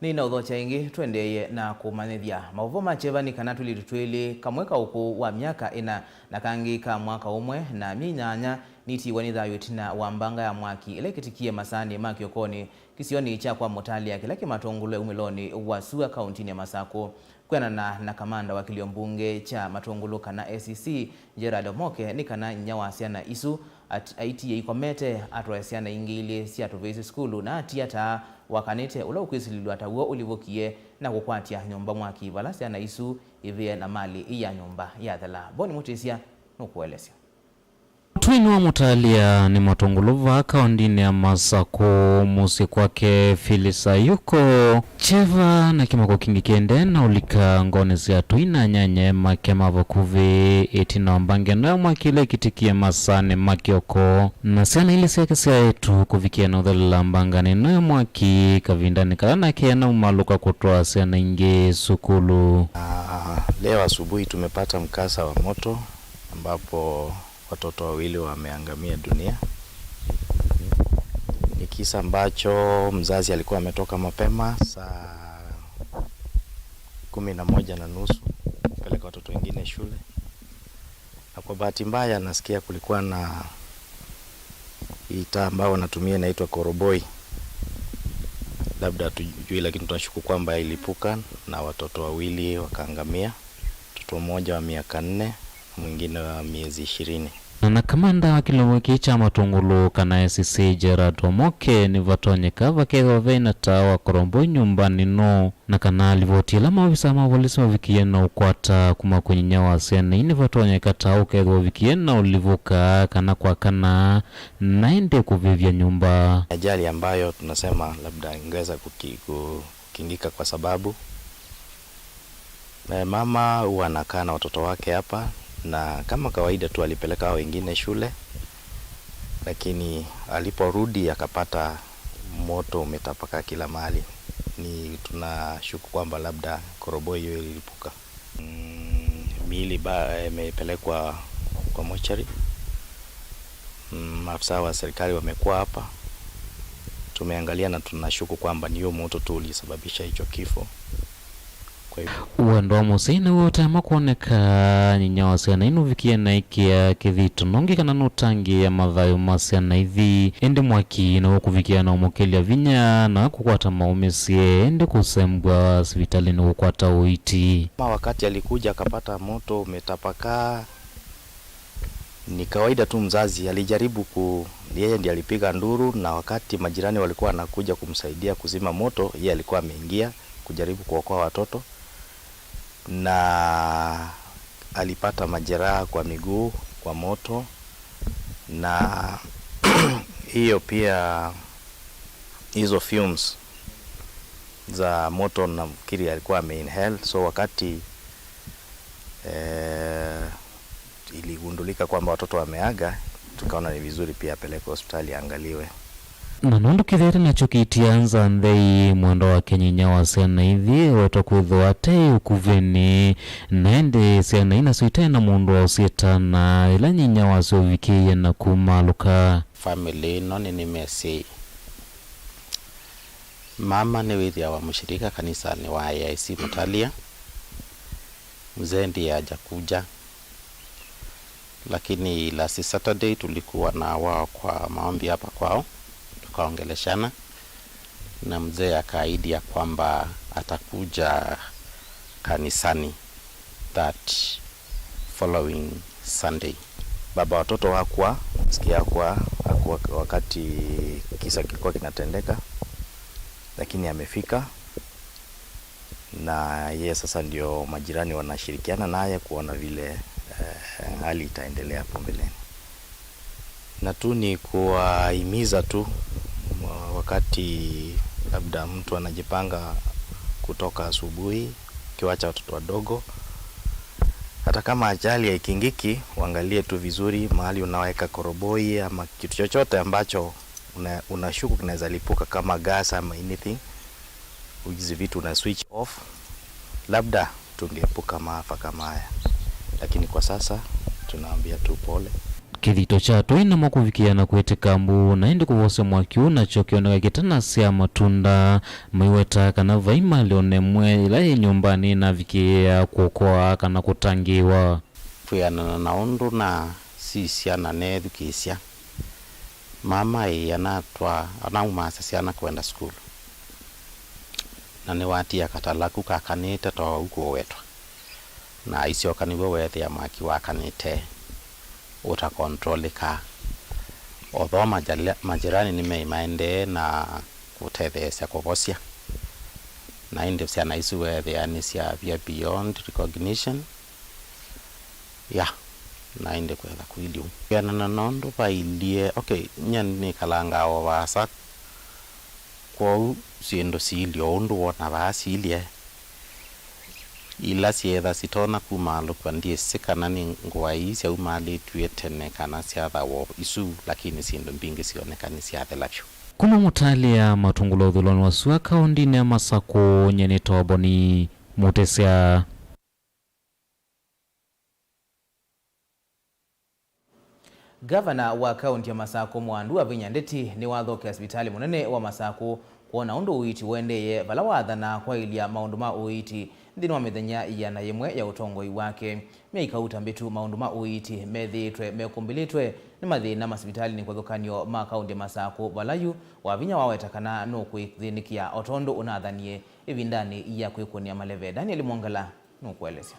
Nĩnaũthokya ĩngĩ, tũendeeye na kũmanyĩthya. Maũvoo ma kyeva nĩ kana twĩlĩtu twĩlĩ, kamwe ka ũkũũ wa myaka ĩna na kangĩ ka mwaka ũmwe na myei nyanya, nitiiwe nĩ thayũ ĩtina wa mbanga ya mwaki ĩla ĩkĩtikie masaanĩ ma kĩokonĩ kĩsionĩ kya kwa Mũtalĩa kĩla kĩ Matũngũlũ umĩlonĩ wa sua kauntinĩ ya Masakũ. Kwĩanana na kamanda wa kĩlio mbunge kya Matũngũlũ kana A C C, Gerald Omoke, nĩ kana inyia wa syana isu at-, aitie ikomete, atwae syana ingĩ ilĩ sya tũvĩsĩ sukulu, na atia taa wakanĩte ũla ũkwĩsilĩlw'a ta w'o ũlivũkie na kũkwatya nyũmba mwaki, vala syana isu ivĩe na malĩ ya nyũmba yathela. Boni Mũtĩsya nũkũelesya. Twĩnĩ wa Mũtalĩa nĩ Matũngũlũ vaa kaũndinĩ ya Masakũ, mũsyĩ kwake Phyllis Ayuko. Kyeva na kĩmako kingĩ kĩendee na ũlika ngoonĩ sya atũi na anyanyae make ma vakuvĩ ĩtina wa mbanga ĩno ya mwaki ĩla ĩkĩtikie masaanĩ ma kĩoko, na syana ilĩ syake sya eĩtu kũvikĩa na ũthelela mbanganĩ ĩno ya mwaki kavindanĩ kala nake anaumalũka kũtwaa syana ingĩ sukulu. Ah, leo asubuhi tumepata mkasa wa moto ambapo watoto wawili wameangamia dunia. Ni kisa ambacho mzazi alikuwa ametoka mapema saa kumi na moja na nusu kupeleka watoto wengine shule, na kwa bahati mbaya nasikia kulikuwa na hii taa ambayo wanatumia inaitwa koroboi, labda hatujui, lakini tunashuku kwamba ilipuka na watoto wawili wakaangamia, mtoto mmoja wa miaka nne na mwingine wa miezi ishirini. Na, na kamanda wa kĩlungu kĩĩ kya Matũngũlũ kana A C C Gerald Omoke, nĩvatonyeka vakethĩwa ve na taa wa koroboi nyũmbanĩ ĩno, na kana livoti ĩla maovisa ma volisi mavikie na ũkwata kuma kwĩ nyinyia wa syana ii nĩvatonyeka taa ũkethĩwa ũvikie na ũlivũka kana kwakana na ĩndĩ kũvĩvya nyũmba. Ajali ambayo tunasema labda ingeweza kuki-, ku-, kukingika kwa sababu, eh, mama huwa anakaa na watoto wake hapa, na kama kawaida tu alipeleka hao wengine shule, lakini aliporudi akapata moto umetapakaa kila mahali. Ni tunashuku kwamba labda koroboi hiyo ililipuka. Mm, miili ba-, imepelekwa kwa mochari. Mm, maafisa wa serikali wamekuwa hapa. Tumeangalia na tunashuku kwamba ni huo moto tu ulisababisha hicho kifo. Kwa hivyo, wendo wa mũsyai nĩw'o ũtaema kwoneka. Nyinyia wa syana ii nũvikie na ĩkĩa kĩthito nongi kana nũtangĩĩa mathayũ ma syana ithi. Ĩndĩ mwaki nĩw'o kũvikĩa na ũmũkĩlya vinya na kũkwata maũmĩsye, ĩndĩ kũsembwa sivitalĩnĩ kũkwata ũiiti. Mama wakati alikuja akapata moto umetapakaa, ni kawaida tu mzazi alijaribu ku-, yeye ndiye alipiga nduru, na wakati majirani walikuwa wanakuja kumsaidia kuzima moto, yeye alikuwa ameingia kujaribu kuokoa watoto, na alipata majeraha kwa miguu kwa moto, na hiyo pia, hizo fumes za moto nafikiri alikuwa ameinhale. So wakati, eh, iligundulika kwamba watoto wameaga, tukaona ni vizuri pia apelekwe hospitali aangaliwe. Na nũndũ kĩthete nakyo kĩtia nza nthei, mwendwa wake nyinya wa syana ithi wetwa kwĩthĩwa ate ũkuvĩnĩ, na ĩndĩ syana inasyo ite na mũndũ wa ũsyĩtana ĩla nyinya wasyo ũvikĩie na kumaalũka. Family ĩno nĩnĩmesĩ. Mama nĩwĩthĩawa mũshirika kanisanĩ wa A I C Mutalia. Mzee ndiye hajakuja, lakini last Saturday tulikuwa na wao kwa maombi hapa kwao, tukaongeleshana na mzee akaahidi ya kwamba atakuja kanisani that following Sunday. Baba watoto hakuwa, sikia hakuwa, hakuwa wakati kisa kilikuwa kinatendeka, lakini amefika na yeye sasa ndio majirani wanashirikiana naye kuona vile eh, hali itaendelea hapo mbeleni. Na tu ni kuwahimiza tu wakati labda mtu anajipanga kutoka asubuhi, ukiwacha watoto wadogo, hata kama ajali haikingiki, uangalie tu vizuri mahali unaweka koroboi ama kitu chochote ambacho una, unashuku kinaweza lipuka kama gas ama anything, hizi vitu una switch off, labda tungeepuka maafa kama haya, lakini kwa sasa tunaambia tu pole. Kĩthito kya tũi namo kũvikĩa na kwĩtĩka mbu, na ĩndĩ kũvosya mwaki ũũ nakyo kĩoneka kĩtanasyaa matunda, maiwetaa kana vai malĩ ona ĩmwe ĩla yĩ nyũmbanĩ ĩnavikĩĩa kũokoa kana kũtangĩĩwa. Kwĩanana na ũndũ nasisya na neethukĩĩsya, mama ĩ anatwaa, anaumaasya syana kwenda sukulu, na nĩwatia katala ku kakanĩte ta ũu kũwetwa, na aisyoka nĩw'o weethĩa mwaki wakanĩte ũtakontrolĩkaa. Although majali- majirani nĩmeĩ maendee na kũtetheesya kũvosya, na ĩndĩ syana isu weethĩa nĩsyavya beyond recognition. Ya, na ĩndĩ kwetha kũilyĩ ũu. Kwĩanana na ũndũ vailye, okay, nyie nĩkalangaa o vaasa, kwoou syĩndũ siilyĩ o ũndũ wona vaa siilye. Ila syeetha sitonya kumaalũkw'a, ndyĩsĩ kana nĩ ngũa ii syaumaalĩtw'e tene kana syathawa o isu, lakini syĩndũ mbingĩ syoneka nĩsyathela vyũ. Kuma Mutalia, Matungulu ũthũĩlonĩ wa sua kaũndĩnĩ ya Masakũ, nyie nĩ Toboni Mutesya. Ngavana wa kaũntĩ ya Masakũ, Mwandu Wavinya Ndeti, nĩwathokea sivitalĩ mũnene wa Masakũ kwona ũndũ ũiiti ũendeeye, vala waathana kwaĩlya maũndũ ma ũiiti nthĩnĩ wa mĩthenya ĩana yĩmwe ya ũtongoi wake. Myei kauta mbĩtu, maũndũ ma ũiiti methĩĩtwe mekũmbĩlĩtwe nĩ mathĩna masivitalĩnĩ kĩvathũkany'o ma kaũntĩ ya Masakũ, vala yu Wavinya waweta kana nũkwĩthĩnĩkĩa o tondũ ũnathanie ĩvindanĩ ya kwĩkũnĩa maleve. Daniel Mwongela nũkũelesya.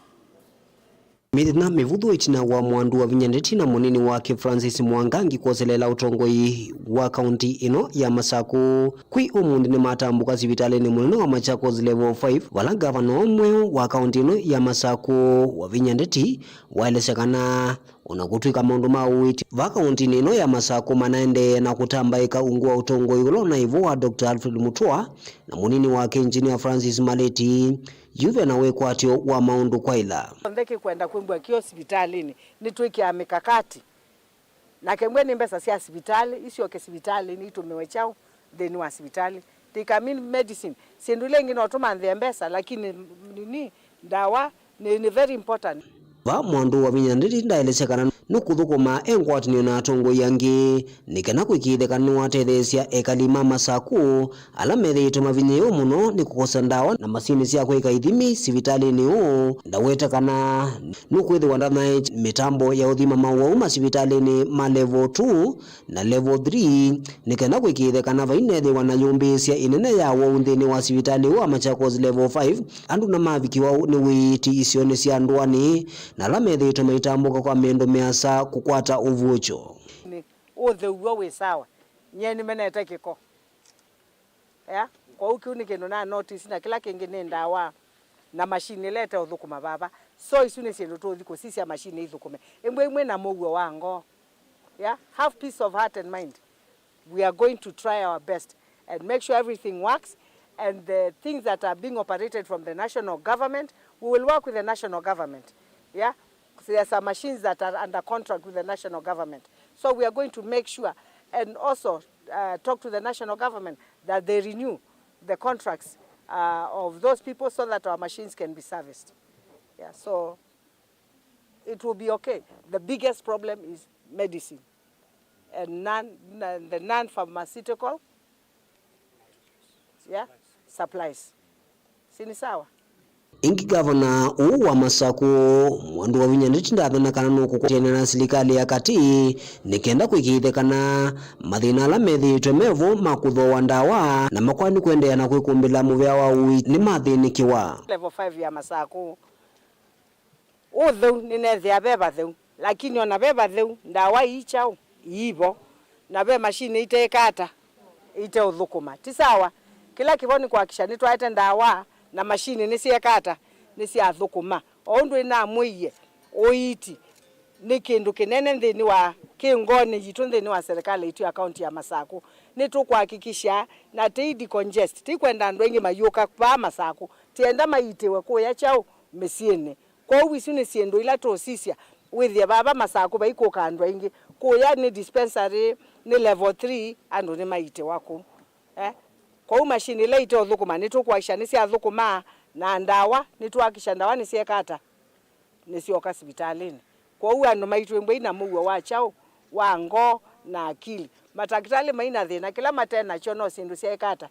Mĩthenya mĩvũthũ ĩtina wa Mwandu Wavinya Ndeti na mũnini wake Francis Mwangangi kwoseleela ũtongoi wa kaũntĩ ĩno ya Masakũ, kwĩ ũmũnthĩ nĩmatambũka sivitalĩnĩ mũnene wa Machakos Level five, vala ngavana mweũ wa kaũntĩ ĩno ya Masakũ, Wavinya Ndeti, waelesya kana ona kũtw'ĩka maũndũ ma ũiiti va kaũntĩnĩ ĩno ya Masakũ manaendee na kũtambaĩka ungu wa ũtongoi ũla ũnaĩ vo wa Doctor Alfred Mutua na mũnini wake Engineer Francis Maleti, yu ve na wĩkwatyo wa maũndũ kwaĩla. Onthe kĩkwenda kwĩmbwa kĩo sivitalĩnĩ, nĩtwĩkĩaa mĩkakati. Nake mbwe nĩ mbesa sya sivitalĩ, isyoke sivitalĩnĩ, itũmĩwe kyaũ nthĩnĩ wa sivitalĩ? They can mean medicine. Syĩndũ ila ingĩ no tũmanthĩe mbesa, lakini nini, ndawa nĩ, nĩ very important. Va Mwandu Wavinya Ndeti ndaelesya kana nũkũthũkũma e ngwatanĩo na atongoi angĩ nĩ kana kũĩkĩĩthya kana nĩwatetheesya ekali ma Masakũ ala methĩĩtwe mavinyĩĩwe mũno nĩ kũkosa ndawa na masinĩ sya kwĩka ithimi sivitalĩnĩ ũũ. Ndaweta kana nũkwĩthĩwa ndanaĩ mĩtambo ya ũthima mawau masivitalĩnĩ ma level two na level three, nĩ kenda kũĩkĩĩthya kana vainethĩwa na yũmbĩĩsya ĩnene ya wau nthĩnĩ wa sivitalĩ ũũ wa Machakos Level five, andũ namavikiwa nĩ wĩiiti isionĩ sya ndũanĩ, na ala methĩĩtwe maitambũka kwa mĩndũ mĩasa kũkwata ũvuũkyo. Nĩ ũtheu w'o wĩ sawa. Nyie nĩmenete kĩko. Yeah? Kwoou kĩu nĩ kĩndũ na notice, na kĩla kĩngĩ nĩ ndawa na machine ĩla ĩteũthũkũma vava. So isu nĩ syĩndũ tũũthi kũsisya machine ithũkũme. Ĩmbwa imwe na mũuo wa ngoo. Yeah? Have peace of heart and mind. We are going to try our best and make sure everything works, and the things that are being operated from the national government, we will work with the national government. Yeah? There are some machines that are under contract with the national government. So we are going to make sure, and also uh, talk to the national government that they renew the contracts, uh, of those people so that our machines can be serviced. Yeah, so it will be okay. The biggest problem is medicine and non, the non-pharmaceutical, yeah, supplies. Si ni sawa? Ĩngĩ, ngavana ũũ wa Masaku, Mwandu wa Vinya, nĩtindathana kana nũkũkwatĩana na silikalĩ ya katĩ nĩ kenda kũĩkĩĩthya kana mathĩna ala methĩĩtwe me vo ma kũthooa ndawa na makwani kũendeea na kwĩkũmbĩla mũvea wa ũiiti nĩmathĩnĩkĩwa. Level five ya Masaku, ũtheu nĩneethĩa ve vatheu, lakini ona ve vatheu, ndawa ii kyaũ iivo, na ve mashini iteĩka ata, iteũthũkũma. Ti sawa. Kĩla kĩvo nĩ kũhakikisha nĩtwaete ndawa na mashini nĩsyeeka ata, nĩsyathũkũma. O ũndũ ĩnamwĩie, ũiiti nĩ kĩndũ kĩnene nthĩnĩ wa, kĩ ngoonĩ yitũ nthĩnĩ wa serikali yitũ ya kaunti ya Masaku. Nĩtũkũhakikisha na tei decongest, tĩikwenda andũ aingĩ mayũka vaa Masaku, tienda maiitĩwe kũya kyaũ mĩsyĩnĩ. Kwoou isu nĩ syĩndũ ila tũũsisya, wĩthĩe vava Masaku vaikũka andũ aingĩ. Kũya nĩ dispensary, nĩ level three, andũ nĩmaiitĩwa kũu. Eh? Kwoou mashini ila iteũthũkũma, nĩtũkũhakikisha nĩsyathũkũma, na ndawa, nĩtũhakikisha ndawa nĩsyeeka ata? Nĩsyoka sivitalĩnĩ. Kwoou andũ maitwĩmbw'ei na mũuo wa kyaũ, wa ngoo na akili. Matakĩtalĩ mai na thĩna, kĩla mate nakyo no syĩndũ syaĩka ata?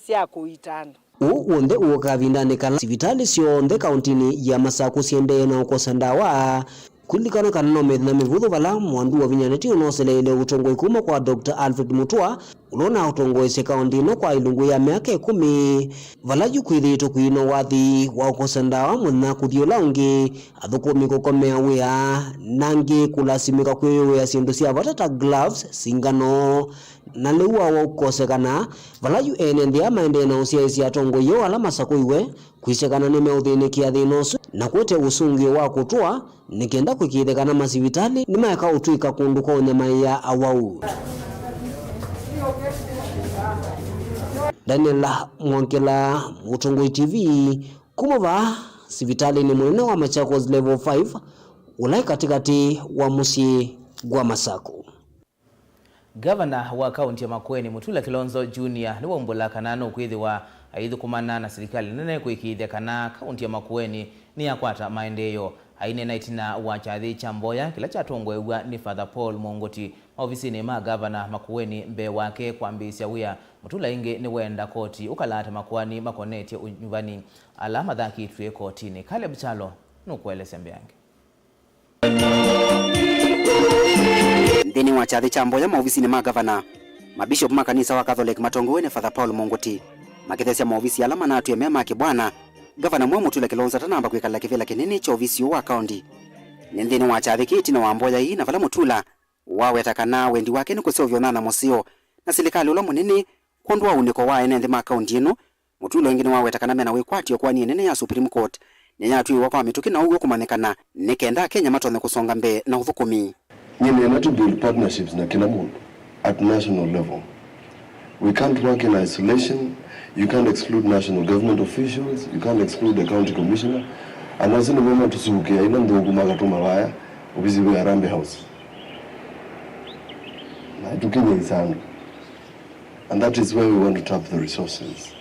Sya kũiita andũ. Ũũ w'onthe ũũka kavindanĩ kala sivitalĩ syonthe kaũntĩnĩ ya Masaku syĩendee na ũkosa ndawa. Kũlilikana kana no mĩthenya mĩvũthũ vala Mwandu wa Vinya nĩtĩ ũnoseleile ũtongoi kuma kwa Doctor Alfred Mutua, ũla ũnaũtongoesye kaũntĩ ĩno kwa ilungu ya myaka ĩkũmi, vala yu kwĩthĩĩtwe kwĩna wathi wa ũkosa ndawa mũthenya kũthi ũla ũngĩ, athũkũmi kũkomea wĩa, na angĩ kũlasimĩka kwĩyũĩa syĩndũ sya vata ta gloves, singano, na lĩu wa ũkosekana, vala yu ene nthĩ aa maendee na ũsyaĩĩsya atongoi oo ala masakũiwe kwĩsya kana nĩmeũthĩnĩkĩa thĩna ũsu na kũete ũsũngĩo wa kũtũa nĩ kenda kũĩkĩĩthya kana masivitalĩ nĩmaeka ũtw'ĩka kũndũ kwa ũnyamaĩa awau. Daniel Mwongela, Mũtongoi T V, kuma vaa sivitalĩnĩ mũnene wa Machakos Level five, ũla ĩ katĩkatĩ wa mũsyĩ gwa Masaku. Ngavana wa kaunti ya Makueni, Mutula Kilonzo Junior, nĩwaumbũla kana nũkwĩthĩwa aithũkũmana na silikalĩ nene kũĩkĩĩthya kana kaunti ya Makueni nĩyakwata maendeeo. Aineena ĩtina wa kyathĩ kya mboya kĩla kyatongoew'a nĩ Father Paul Mongoti maovisinĩ ma ngavana Makueni mbee wake kwambĩĩsya wĩa, Mutula ĩngĩ nĩweenda koti ũkalata makoani makonetye ũnyuvani ala mathakĩtw'e kotinĩ. Caleb Kyalo nũkũelesya mbeange. Nthĩnĩ wa kyathĩ kya mboya maovisinĩ ma ngavana, mabishop ma kanisa wa Catholic matongoew'e nĩ Father Paul Mongoti makĩthesya maovisi ala manatwĩe me ma kĩbwana, ngavana mweũ Mutula Kilonzo atanamba kwĩkala kĩvĩla kĩnini kya ovisi ũũ wa kaũnti. Nĩ nthĩnĩ wa kyathĩ kĩĩ ĩtina wa mboya ii na vala Mutula waweta kana wendi wake nĩ kũseũvya ũnyanya mũseo na silikalĩ ũla mũnene kwondũ wa ũnĩko wa ene nthĩ ma kaũnti ĩno, Mutula ĩngĩ nĩwaweta kana mena wĩkwatyo koani ĩnene ya Supreme Court nĩyatw'ĩĩwa kwa mĩtũkĩ na ũw'o kũmanyĩkana nĩ kenda Akenya matonye kũsonga mbee na ũthũkũmi. Nyie nĩenda to build partnerships na kila mũndũ at national level. We can't work in isolation. You can't exclude national government officials. You can't exclude the county commissioner. Anasi nĩvo matũsukĩa ila nthũku makatũma vaya ovisi wa Harambee House. Na tũkinyĩisa andũ. And that is where we want to tap the resources.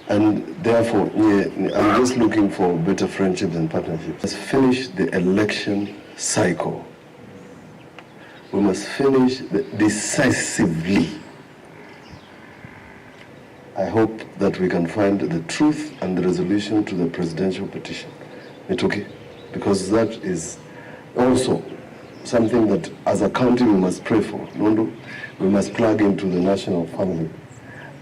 And therefore, nye, I'm just looking for better friendships and partnerships. Let's finish the election cycle. We must finish the, decisively. I hope that we can find the truth and the resolution to the presidential petition. Mĩtũkĩ, because that is also something that as a county we must pray for. Nũndũ we must plug into the national family,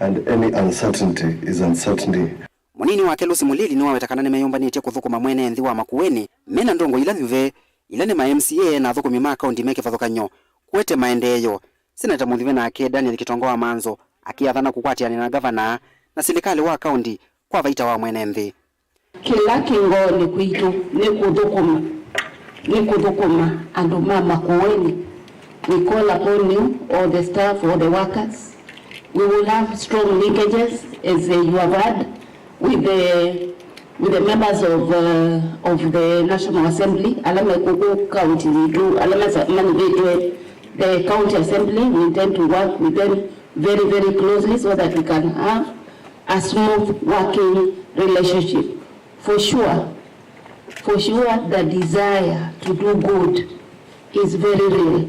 and any uncertainty is uncertainty. Mũnini wake Lucy Mũlili nĩwaweta kana nĩmeyũmbanĩtye kũthũkũma mwene nthĩ wa Makueni mena ndongo ila nyuve, ila nĩ ma M C A na athũkũmi ma kaunti me kĩvathũkany'o kũete maendeeo. Seneta mũthuve nake Daniel Kitonga wa Manzo akĩathana kũkwatĩanĩa na ngavana na silikalĩ wa kaunti kwa vaita wa mwene nthĩ. Kĩla kĩ ngoonĩ kwitũ nĩ kũthũkũma, nĩ kũthũkũma andũ ma Makueni. We call upon you, all the staff, all the workers. We will have strong linkages, as, uh, you have heard, with the, with the members of, uh, of the National Assembly, ala me kũkũ kaunti yitũ, ala masa-, manyuvĩtwe The county assembly, we intend to work with them very, very closely so that we can have a smooth working relationship. For sure, for sure, the desire to do good is very real.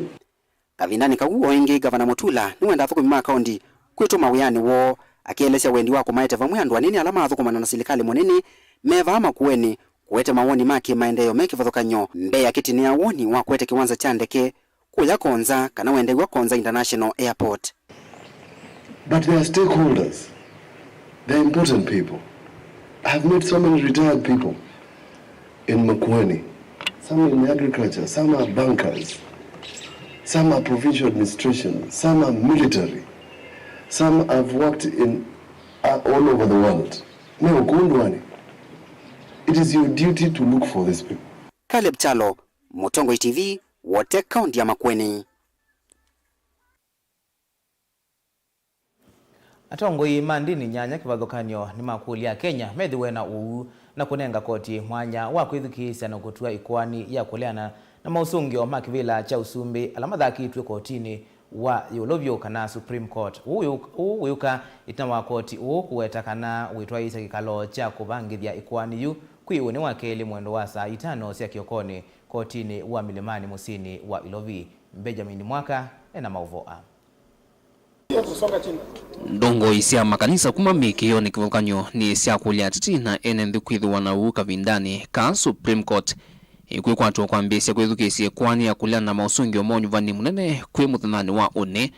Kavindanĩ kau o ĩngĩ, Ngavana Mutula nĩwenda athũkũmi ma kaũnti kwĩtũma wĩanĩ woo, akĩelesya wendi wa kũmaete vamwe andũ anene ala mathũkũmana na silikalĩ mũnene me vaa Makueni, kũete mawoni ma kĩmaendeeo me kĩvathũkany'o mbee ya kĩtinĩa woni wa kũete kĩwanza kya ndeke kũya Konza, kana wendew'a Konza International Airport. But they are stakeholders. They are important people. I have met so many retired people in Makueni. Some in agriculture, some are bankers, some are provincial administration, some are military, some have worked in, uh, all over the world. Me ũkũndwani. It is your duty to look for these people. Caleb Kyalo, Mũtongoi T V, Wote, kaunti ya Makueni. Atongoi ma ndini nyanya kĩvathũkany'o nĩmakũlya Akenya methĩwe na ũu na kũnenga koti mwanya wa kwĩthukĩĩsya na kũtw'a ĩkoani ya kũleana na maũsũngĩo ma kĩvĩla kya ũsumbĩ ala mathakĩtw'e kotinĩ wa ĩũlũ vyũ, kana Supreme Court. Ũu wĩũk-, ũu wĩũka ĩtina wa koti ũũ kũweta kana wĩtwaĩĩsya kĩkalo kya kũvangĩthya ĩkoani yu kwĩ ũnĩ wa kelĩ mwendo wa saa itano sya kĩokonĩ kotinĩ wa Milimani mũsyĩnĩ wa Ilovi. Benjamin Mwaka ena maũvoo aa. Ndongoi sya makanisa kuma mĩkĩĩonĩ kĩvathũkany'o nĩsyakũlya ateti na ene nthĩ kwĩthĩwa na ũu kavindanĩ ka Supreme Court ĩkwĩkwatw'a kwambĩĩsya kwĩthukĩĩsya ĩkoani ya kũleana na maũsũngĩo ma ũnyuvani mũnene kwĩ mũthenyanĩ wa ũnĩ.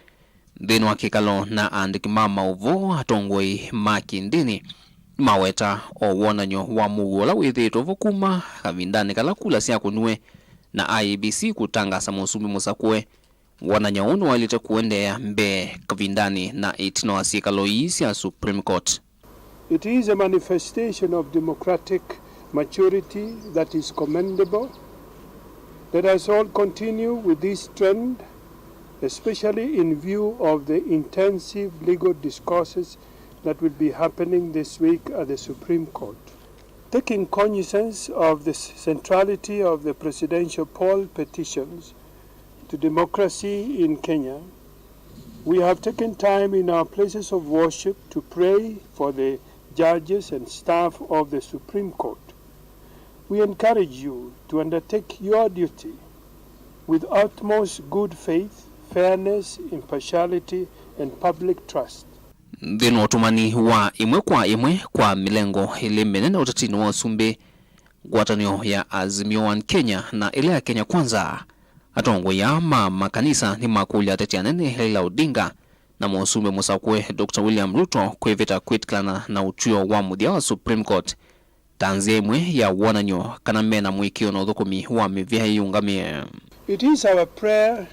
Nthĩnĩ wa kĩkalo na aandĩki ma maũvoo, atongoi ma kĩndĩnĩ nĩmaweta o wonany'o wa mũuo ũla wĩthĩĩtwe vo kuma kavindanĩ kala kula syakũniwe na I E B C kũtangaasa mũsumbĩ mũsakũe. Wonany'o ũũ nĩwaĩlĩte kũendeea mbee kavindanĩ na ĩtina wa syĩkalo ii sya Supreme Court. It is a manifestation of democratic maturity that is commendable. Let us all continue with this trend, especially in view of the intensive legal discourses that will be happening this week at the Supreme Court. Taking cognizance of the s-, centrality of the presidential poll petitions to democracy in Kenya, we have taken time in our places of worship to pray for the judges and staff of the Supreme Court. We encourage you to undertake your duty with utmost good faith, fairness, impartiality, and public trust. Nthĩnĩ wa ũtũmani wa ĩmwe kwa ĩmwe kwa mĩlengo ĩlĩ mĩnene ũtetinĩ wa ũsumbĩ, ngwatanĩo ya Azimio One Kenya na ĩla ya Kenya Kwanza, atongoi aa ma makanisa nĩmakũlya ateti anene Raila Odinga na mũsumbĩ mũsakũe Doctor William Ruto kwĩvĩta kwĩtĩkĩlana na ũtw'ĩo wa mũthya wa Supreme Court ta nzĩa ĩmwe ya wonany'o kana mena mũĩkĩĩo na ũthũkũmi wa mĩvĩa ĩyĩũngamĩe. It is our prayer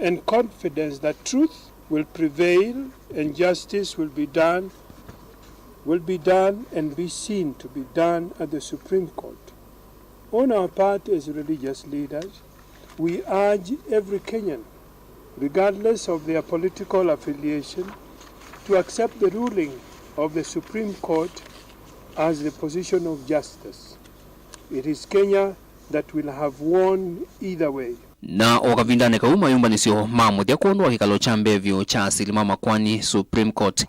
and confidence that truth will prevail and justice will be done, will be done and be seen to be done at the Supreme Court. On our part as religious leaders, we urge every Kenyan, regardless of their political affiliation, to accept the ruling of the Supreme Court as the position of justice. It is Kenya that will have won either way. Na o kavindanĩ kau, mayũmbanĩsyo ma mũthya kwondũ wa kĩkalo kya mbee vyũ kya asili ma makoani, Supreme Court,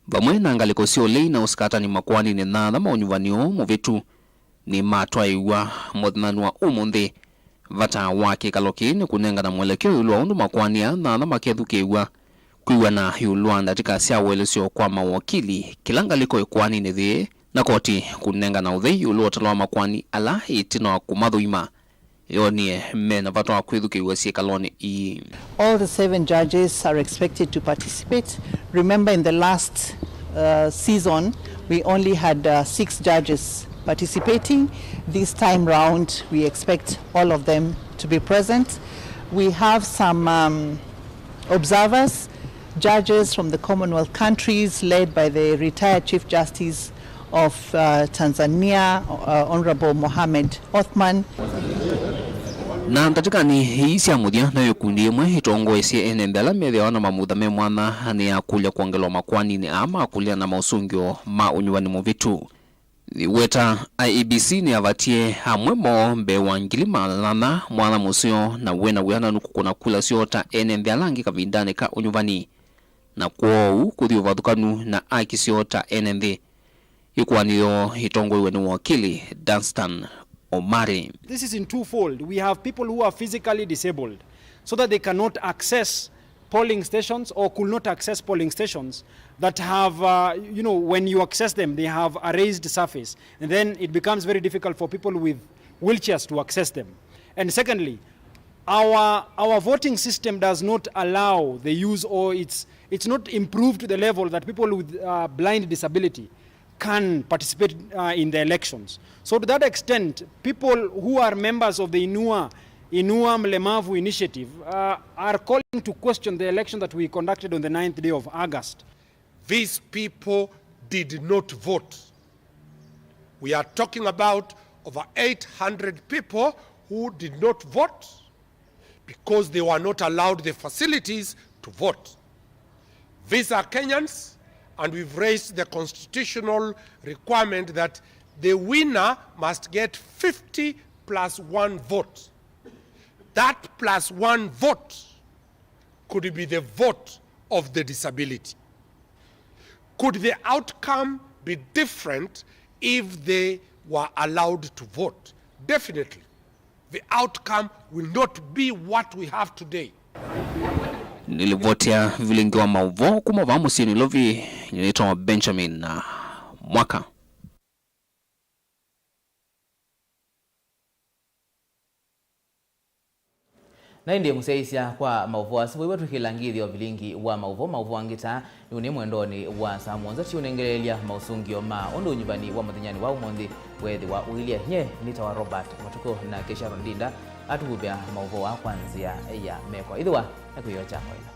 vamwe na ngalĩko sya ũlei na ũsikatani makoaninĩ thantha ma ũnyuvani ũũ mũvĩtu, nĩmatwaĩw'a mũthenyanĩ wa ũmũnthĩ. Vata wa kĩkalo kĩĩ nĩ kũnengana mwelekeo ĩũlũ wa ũndũ makoani aa thantha makethukĩĩw'a, kwĩw'ana ĩũlũ wa ndatĩka sya ũelesyo kwa mawokili kĩla ngalĩko ĩkoaninĩ yĩĩ, na koti kũnengana ũthei ĩũlũ wa ũtalo wa makoani ala ĩtina wa kũmathũima yonie mena vata wa kwĩthukĩĩw'a syĩkalonĩ ii. All the seven judges are expected to participate. Remember, in the last, uh, season, we only had, uh, six judges participating. This time round, we expect all of them to be present. We have some, um, observers, judges from the Commonwealth countries, led by the retired Chief Justice of, uh, Tanzania, uh, Honorable Mohamed Othman. Na ndatĩkanĩ ii sya mũthya, no ĩkundi yĩmwe ĩtongoesye ene nthĩ ala methĩawa na mamutha me mwanya nĩyakũlya kwongelwa makoaninĩ aa makũlya na maũsũngĩo ma ũnyuvani mũvĩtu. Ĩweta, I E B C nĩyavatie amwe moo mbee wa ngili maana nyanya mwathani mũseo na wĩ na wĩananu kũkũna kula syoo ta ene nthĩ ala angĩ kavindanĩ ka ũnyuvani, na kwoou kũthi ũvathũkanu na aki syoo ta ene nthĩ. Ĩkoani yoo ĩtongoew'e nĩ wakili Dunstan Omari. This is in twofold. We have people who are physically disabled so that they cannot access polling stations or could not access polling stations that have, uh, you know, when you access them, they have a raised surface. And then it becomes very difficult for people with wheelchairs to access them. And secondly, our, our voting system does not allow the use, or it's, it's not improved to the level that people with, uh, blind disability can participate, uh, in the elections. So to that extent, people who are members of the Inua, Inua Mlemavu Initiative, uh, are calling to question the election that we conducted on the ninth day of August. These people did not vote. We are talking about over eight hundred people who did not vote because they were not allowed the facilities to vote. These are Kenyans, and we've raised the constitutional requirement that the winner must get fifty plus one vote. That plus one vote could be the vote of the disability. Could the outcome be different if they were allowed to vote? Definitely. The outcome will not be what we have today. Nĩ livoti ya vilingi wa maũvoo kuma vaa mũsyĩ Nairobi, nĩtawa Benjamin Mwaka. Na ĩndĩ mũsyaĩĩsya kwa maũvoo asu, wĩw'a twĩkĩla ngĩthyo vilingi wa maũvoo, maũvoo angĩ ta nĩũnĩ mwendonĩ wa saa mũonza, tiũnengeleelya maũsũngĩo ma ũndũ ũnyuvani wa mũthenyanĩ wa ũmũnthĩ weethĩwa ũilye. Nye nĩtawa Robert Matukũ, nake Sharon Ndinda atũvuvĩa maũvoo aa kwa nzĩa ya meko. Ĩthĩwa na kwĩyoo kya kwaĩla.